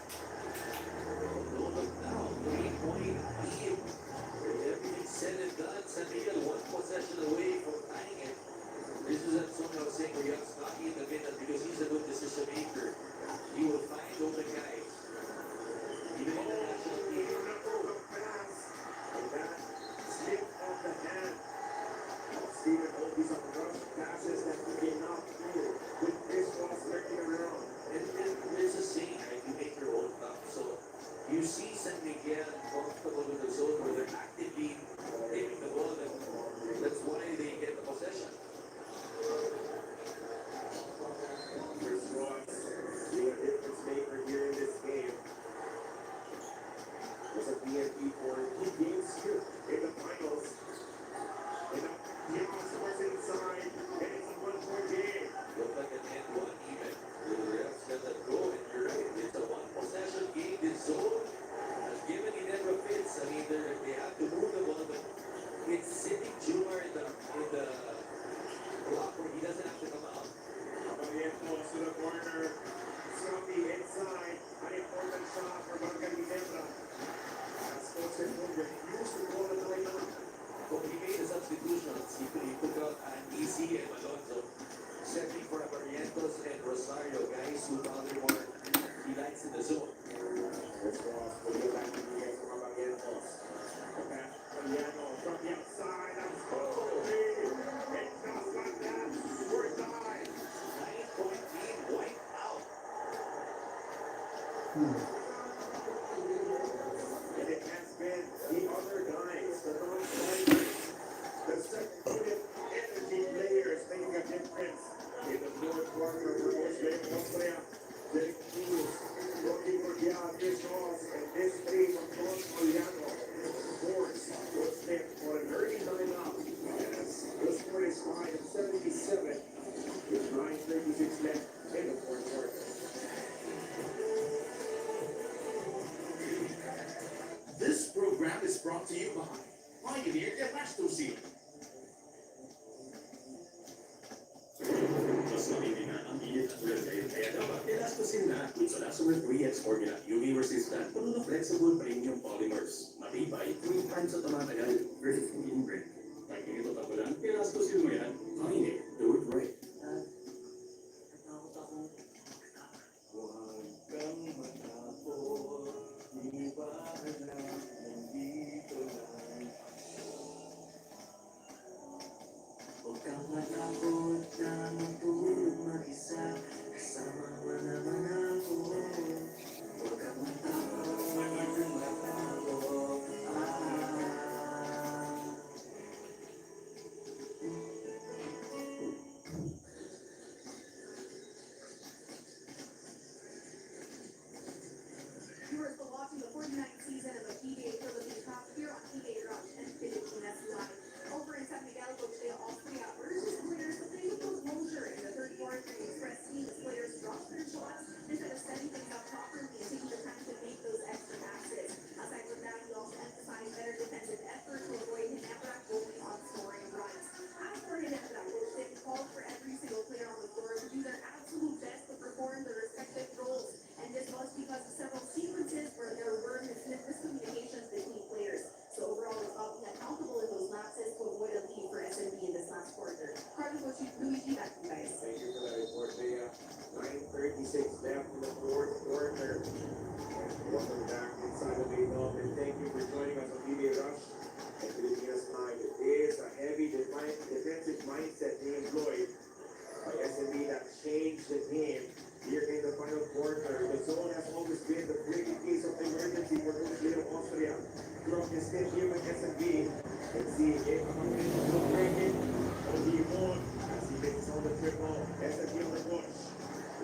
No, but now, three-point lead. With everything said and done, San Miguel one possession away from tying it. This is Antonio Sequoyas, not in the middle because he's a good decision maker. He will find open guys. Even in the national team. Beautiful pass. And that slip of the hand of Stephen Obi. Some rush passes that he cannot do with Chris Ross lurking around. And, and there's a saying, right? You make your own luck. So you see San Miguel comfortable with the zone where they're actively taking the ball, and that's why they get the possession. Chris Ross being a difference maker here in this game. Was a P N P for two games here in the finals. And now Diaz was inside, and it's a one-point game. Looked like an end one even. The refs let that go, and you're right. It's a one-possession game. This zone has given Ginebra fits. I mean, they're- they have to move the ball, but it's sitting Jumar in the, in the block where he doesn't have to come out. Barrientos to the corner. Scrappy inside. An important shot for Barangay Ginebra. As Coach Edmond refused to call a timeout. But he made a substitution. He, he took out an E C and Malonzo, settling for a Barrientos and Rosario, guys who bother more delights in the zone. This cross will go back to Miguel for Barrientos. The pass, Mariano from the outside. That's goal. And just like that, we're tied. Nine-point lead wiped out. And it has been the other guys, the non-strikers, the second unit energy players making a difference in the fourth quarter for Coach Leo Austria. Derek Cruz, Rocky Murcia, this cross, and this play from Coach Mariano. Of course, was meant for an early timeout. Yes, the score is five seventy-seven with nine thirty-six left in the fourth quarter. This program is brought to you by Pioneer Elastoseal. Mas matindi na ang init at ulan ngayon, kaya dapat Elastoseal na. With Solasomer three X formula, U V resistant, puno na flexible premium polymers. Matibay, three times sa tumatagal. Versus green bread. Pag init o tag-ulan, Elastoseal mo yan. Pioneer, do it right. Natatakot ako. Huwag kang matakot, di ba alam, nandito lang ako. Huwag kang matakot na magtulog mag-isa, kasama mo naman ako. Huwag kang matakot na magtulog mag-isa. Viewers, still watching the forty-ninth season of the P B A Philippine Cup here on P B A Rush and Pilipinas Live. Over in San Miguel, Coach Leo Austria urges players to play with composure in the third quarter and express team as players drop their shots instead of setting things up properly and taking the time to make those extra passes. Aside from that, he also emphasized better defensive effort to avoid Ginebra going on scoring runs. As for Ginebra, Coach Tim called for every single player on the floor to do their absolute best to perform their respective roles. And this was because of several sequences where there were mis-, miscommunications between players. So overall, let's all be accountable in those lapses to avoid a lead for S M B in this last quarter. Carlo, Coach Luigi, back to you guys. Thank you for that report, Bea. Nine thirty-six left in the fourth quarter. And welcome back inside of the North, and thank you for joining us on P B A Rush and Pilipinas Live. It is a heavy defi-, defensive mindset being employed by S M B that changed the game here in the final quarter. The zone has always been the breaking case of emergency for Coach Leo Austria. Throughout his tenure at S M B, and see if will break it or he won't, as he makes on the triple. S M B on the coach.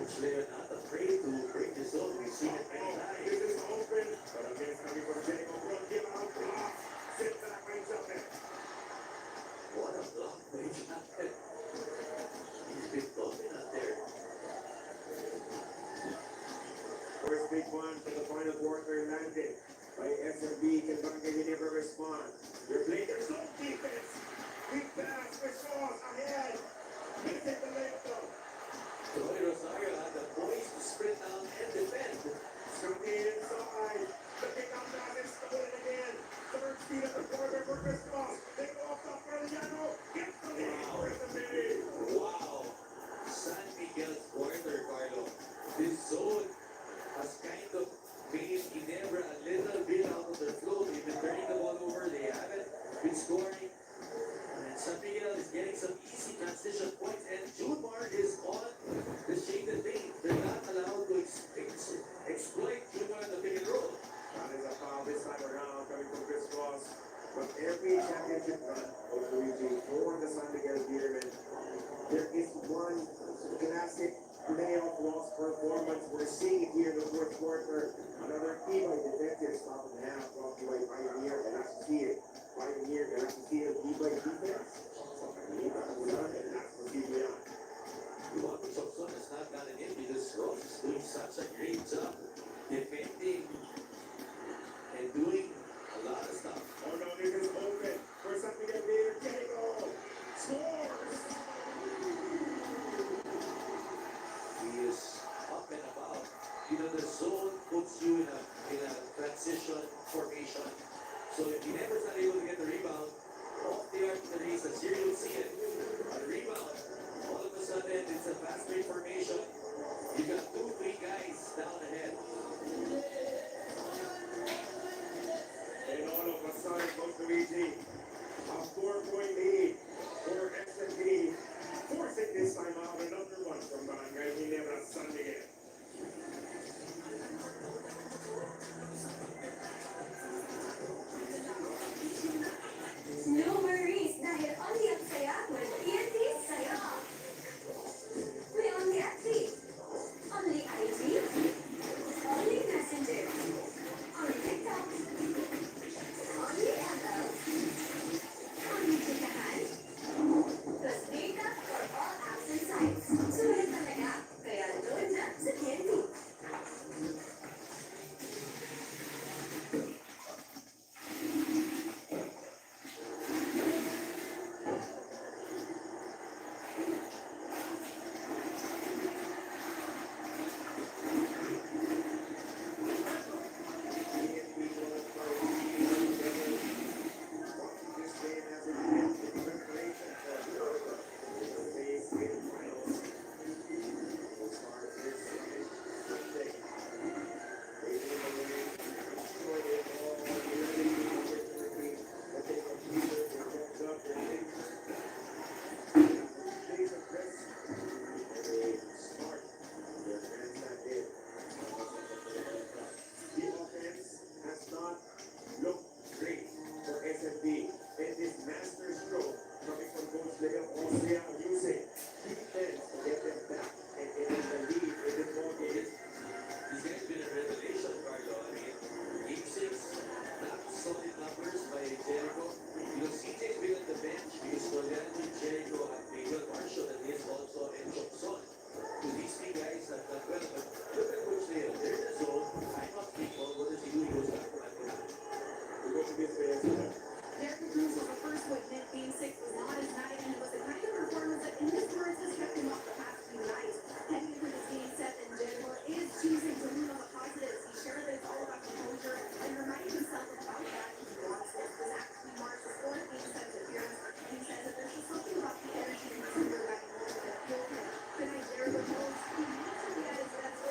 Coach Leo not afraid to break the zone. We've seen it many times. This is open, but again, it's coming from Jacob. Give out block. Sit back, right up there. What a block. He's been bumping up there. First big one for the final quarter landed by S M B. Can Barangay Ginebra respond? They're playing their zone defense. Big pass. Is getting some easy transition points, and Junmar is on the shaded lane. They're not allowed to ex- ex- exploit Junmar in the pick and roll. That is a foul this time around coming from Chris Cross. But every championship run of Luigi for the San Miguel Beermen, there is one classic playoff loss performance. We're seeing it here in the fourth quarter. Another Tibay defensive stop and a half brought to you by Pioneer Galaxy. Pioneer Galaxy T V by defense. Sa Carmelita, Tabulan, and Las Posible. Juan Concepcion has not gotten in because Ross is doing such a great job defending and doing a lot of stuff. Oh no, this is open for San Miguel Beer. Jericho scores! He is up and about. You know, the zone puts you in a in a transition formation. So if he never is not able to get the rebound, off the arc, there is a serial seal. A rebound. All of a sudden, it's a fast break formation. You got two, three guys down ahead. And all of a sudden, Coach Luigi, a four-point lead for S M P, forcing this time out another one from Barangay Ginebra, San Miguel. No worries, dahil only ang saya with T N T Saya. We only F B, only I G, only Messenger, only TikTok, only M L, only chikahan, plus data for all apps and sites. Sulit talaga, kaya doon na sa T N T. The offense has not looked great for S M P, and this master stroke coming from Coach Leo Austria using defense to get them back and getting the lead in the ball game. This guy's been a revelation, Carlo. I mean, game six, not solid numbers by Jericho. You know, C J has been on the bench because Floriano, Jericho, and Miguel Marshall, and he has also Enchokson. So these three guys have done well, but look at Coach Leo. There's a zone, time out people, what does he do? He goes back to man to man. He goes to this guy. Derrick Cruz was the first to admit Game six was not his night, and it was the kind of performance that, in his words, has kept him up the past few nights. Heading into this Game seven, Jericho is choosing to lean on the positives. He shared that it's all about composure and reminding himself of how bad he wants this. This actually marks his fourth Game seven appearance, and he says that there's just something about the energy in this room that can motivate him. Tonight, Jericho knows he needs to be at his best.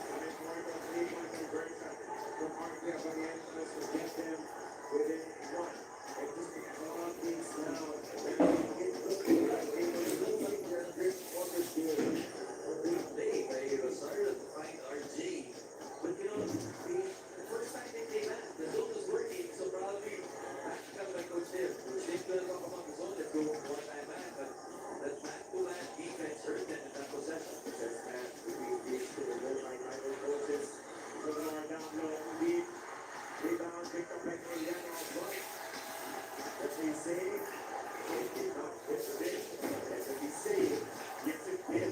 An important three-point conversion from Mark Villanianes to get them within one. And just to call things now, they were losing their grip on the field. Good play by Rosario to find R J. But, you know, the, the first time they came back, the zone was working, so probably back up by Coach Tim. Coach Tim could have talked about the zone and go one time back, but that man-to-man defense hurt them in that possession. That's that. We reach to the goal by Michael Coaches. Put the ball down low, deep. Rebound picked up by Floriano. But as they say, it did not hit the net. As we say, yes, it did.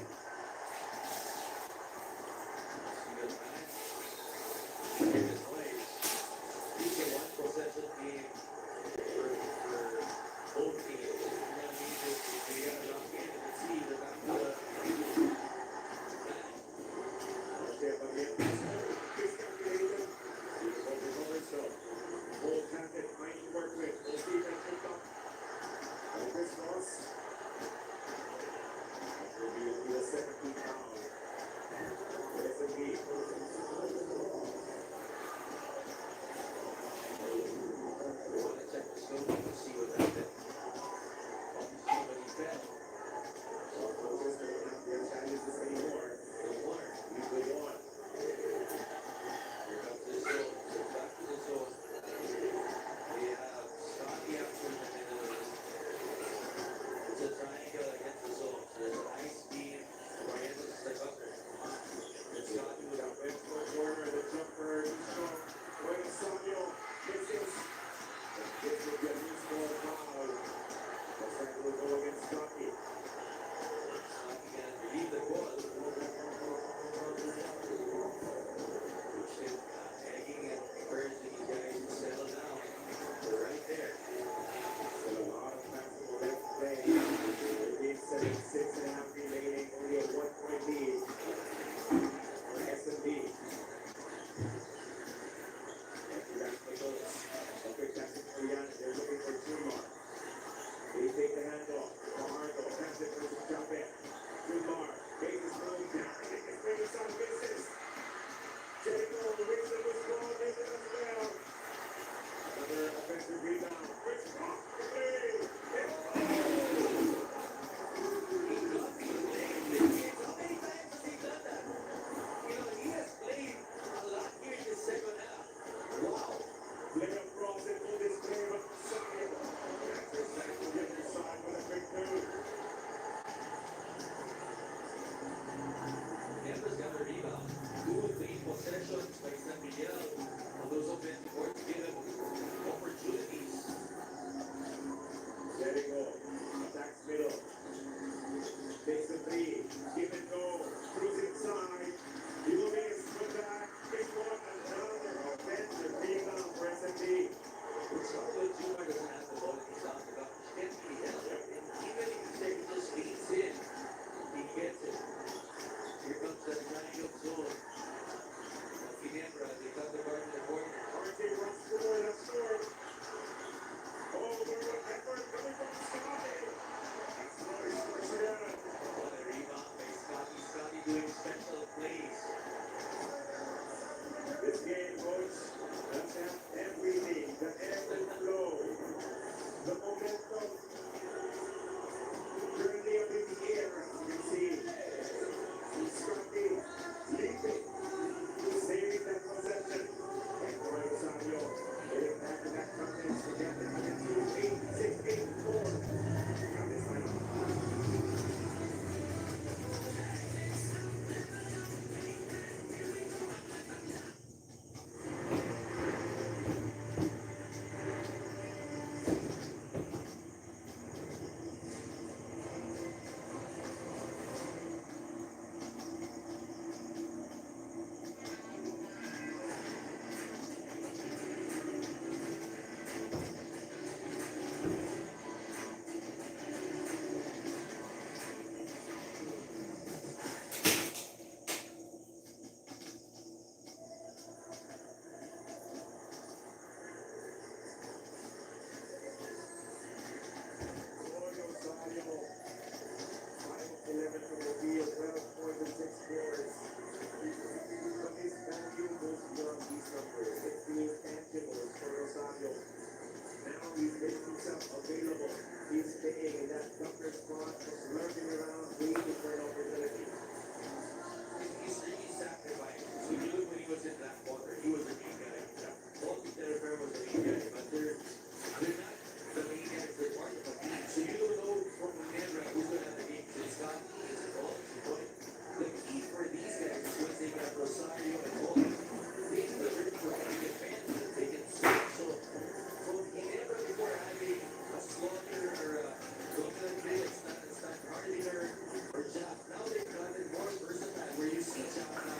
Rebound. Chris Rock. Layup cross and full display of Sayo. That's exactly the other side with a quick move. Denver's got the rebound. Two clean possessions by San Miguel. Cardoso bent forward to give them opportunities. Jericho attacks middle. Takes the three. Give and go. Throws inside. He will miss. Put back. It's one. Another offensive rebound for S M P. It's all the Jumar doesn't have the ball in his arms, but can't be helped. And even if he just leans in, he gets it. Here comes the triangle zone. Ginebra, they got the ball in the corner. R J runs forward, that's short. Oh, there was effort coming from Scotty. That's another score for them. What a rebound by Scotty. Scotty doing special plays. This game, coach, does have everything. The ebb and flow. The momentum. Currently up in the air, as you can see. Scotty leaping, saving that possession. And Rosario getting back to that contest to get them against eight six eight four. Now this time. Eleven from the field, twelve points and six boards. But his value goes beyond these numbers. It's the intangibles for Rosario. Now he's making himself available. He's staying in that dunker spot, just lurking around, waiting for an opportunity. He's really sacrificed. When you look when he was in Blackwater, he was a big guy. All the territory was a big guy, but they're, they're not the main guys. They're part of a team. So you don't know from Ginebra who's gonna have the game. It's Scotty, it's Paul, it's Boy. The key for these guys is when they got Rosario and Paul. They do the work for them. They can bend, they can switch. So from Ginebra before having a Slaughter or a Douglas Reyes, not a Stan Hardinger or Jack. Now they've gotten more versatile, where you see Jack now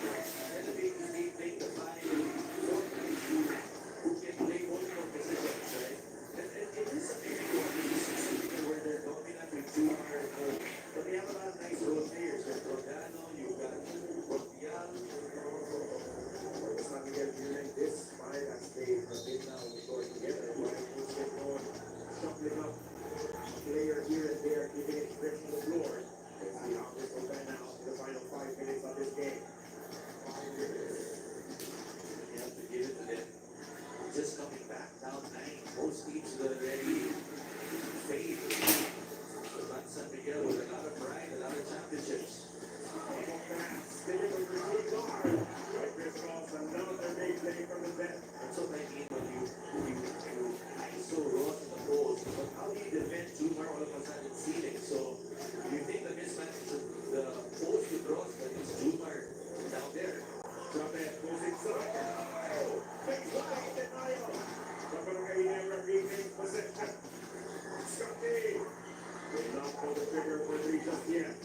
elevate his game, playing the five, four, three, two, who can play multiple positions, right? And, and it is a big one. You see something where they're dominant with Jumar and Mo. But they have a lot of nice role players. You've got Rodano, you've got Rondial. San Miguel during this five has played a bit now with Lord together. While Jose Paul shuffling up a player here and there, giving it fresh to the floor. Let's see how this will pan out in the final five minutes of this game. Five minutes. You have to give it to them. Just coming back down nine. Both teams were already favored. But San Miguel with a lot of pride, a lot of championships. Final pass, delivered for Junior. Right, Chris Ross, another big play from the vet. That's what I mean when you, you, you iso Ross in the post. But how do you defend Jumar all of a sudden ceiling? So you think the mismatch is the post with Ross, but it's Jumar down there. Drop it, goes inside. Oh, big play, denial. But Barangay Ginebra regains possession. Scotty. Will not pull the trigger for three just yet.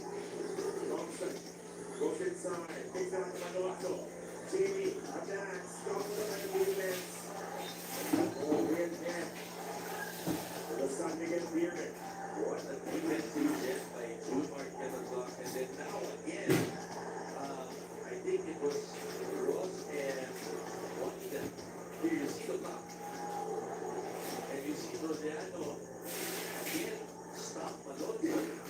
Thompson. Goes inside, picks out to Manoato. Jimmy, attacks, stops the defense. Ball in net. The San Miguel Beermen. What a defensive gem by Jumar Ketelbach. And then now again, uh, I think it was Ross and Juanita. Here you see the block. And you see Rodiano again. Stop, Malone.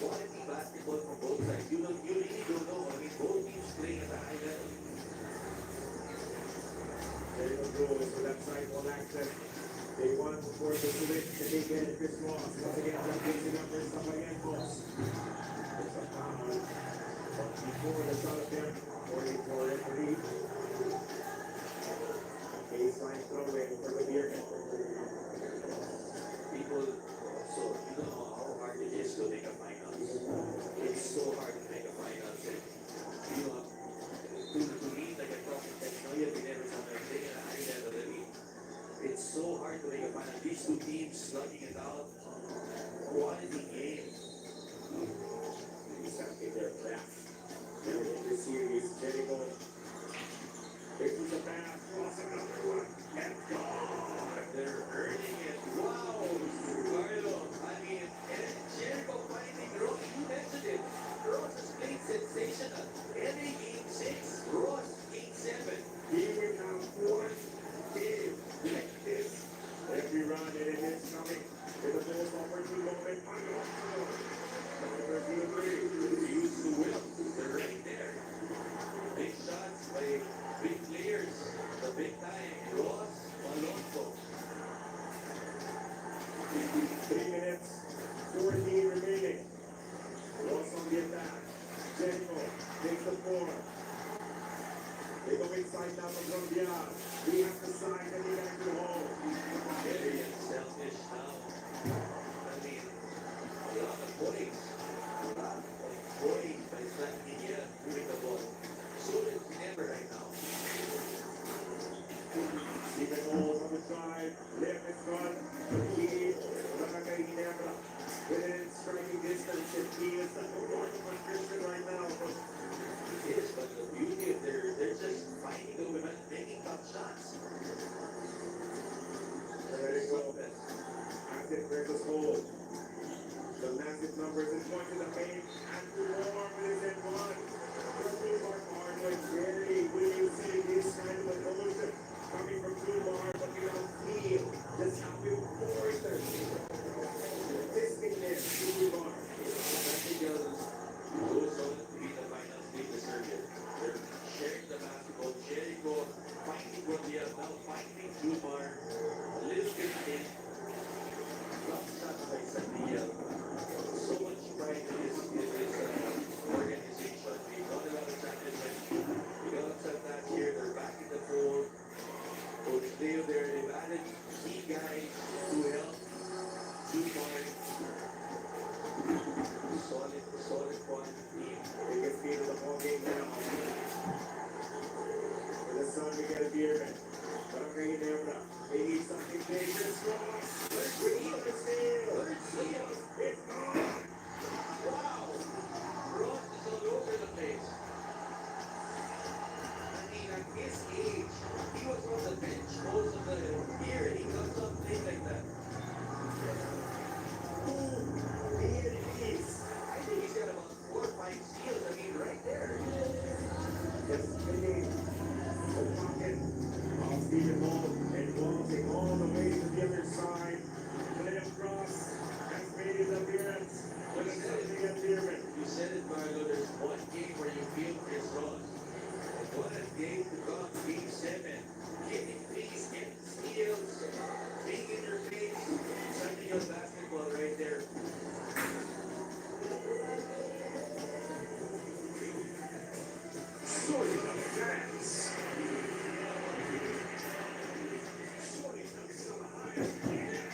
Quality basketball from both sides. You don't, you really don't know. I mean, both teams playing at a high level. There you go. So that side ball action. They won for the Sulit, the big head, Chris Ross. Once again, the big numbers of Barrientos. There's a foul. But before the shot attempt, forty-four referee. Baseline throw-in for the Beer. People, so you don't know how hard it is to make a finals. It's so hard to make a finals. And you have to, to lead like a top ten million, we never saw that thing at a high level. I mean, it's so hard to make a final. These two teams slugging it out. Quality game. Exactly their craft. They're in the series. Jericho. This is a pass. Cross another one. And gone. They're earning it. Wow. Carlo, I mean, and Jericho finding Ross. You mentioned it. Ross has played sensational. Every game six. Ross, game seven. He will have one game like this every round, and it is coming with the most opportune moment. Alonso. Number three. Used to will. They're right there. Big shots by big players. The big time. Ross, Alonso. Three minutes, fourteen remaining. Ross on the attack. Jericho takes the floor. They go inside now for Colombia. He has the side and he has the hole. Very unselfish now. I mean, a lot of points. A lot of points by San Miguel with the ball. So it's never right now. See the goals on the drive. Left in front. He, Barangay Ginebra. Within striking distance, it feels like a lot of attrition right now. Yes, but the beauty of their, they're just finding the women, making tough shots. There you go. Active versus cold. The massive numbers in point in the paint and warm is in one. Hardwood very will you see this kind of a motion coming from Kumar, but you don't feel just how important this thing is. Kumar, San Miguel goes on to be the finals team this year. They're sharing the basketball. Jericho finding Guardia, now finding Kumar. A little bit in. Rough shot by San Miguel. So much pride in this, in this, uh, organization. We won a lot of championship. We got upset last year. They're back in the fold. Coach Leo there, they've added key guys to help Kumar. Solid, solid quality team. Biggest team in the whole game now. For the San Miguel Beermen. Barangay Ginebra. They need something big. This cross. Third steal. Third steal. It's gone. Wow. Ross is all over the place. I mean, at his age, he was on the bench most of the year, and he comes up playing like that. Two P N Ps. I think he's got about four or five steals. I mean, right there. Just playing. Pocket. Off the ball. And bouncing all the way to the other side. Playoff Cross has made his appearance with a San Miguel Beermen. You said it, Marlo. There's one game where you feel Chris Ross. And what a game to come, game seven. Getting threes, getting steals, being in your face. San Miguel basketball right there. Solid ang fans. Solid ang samahan.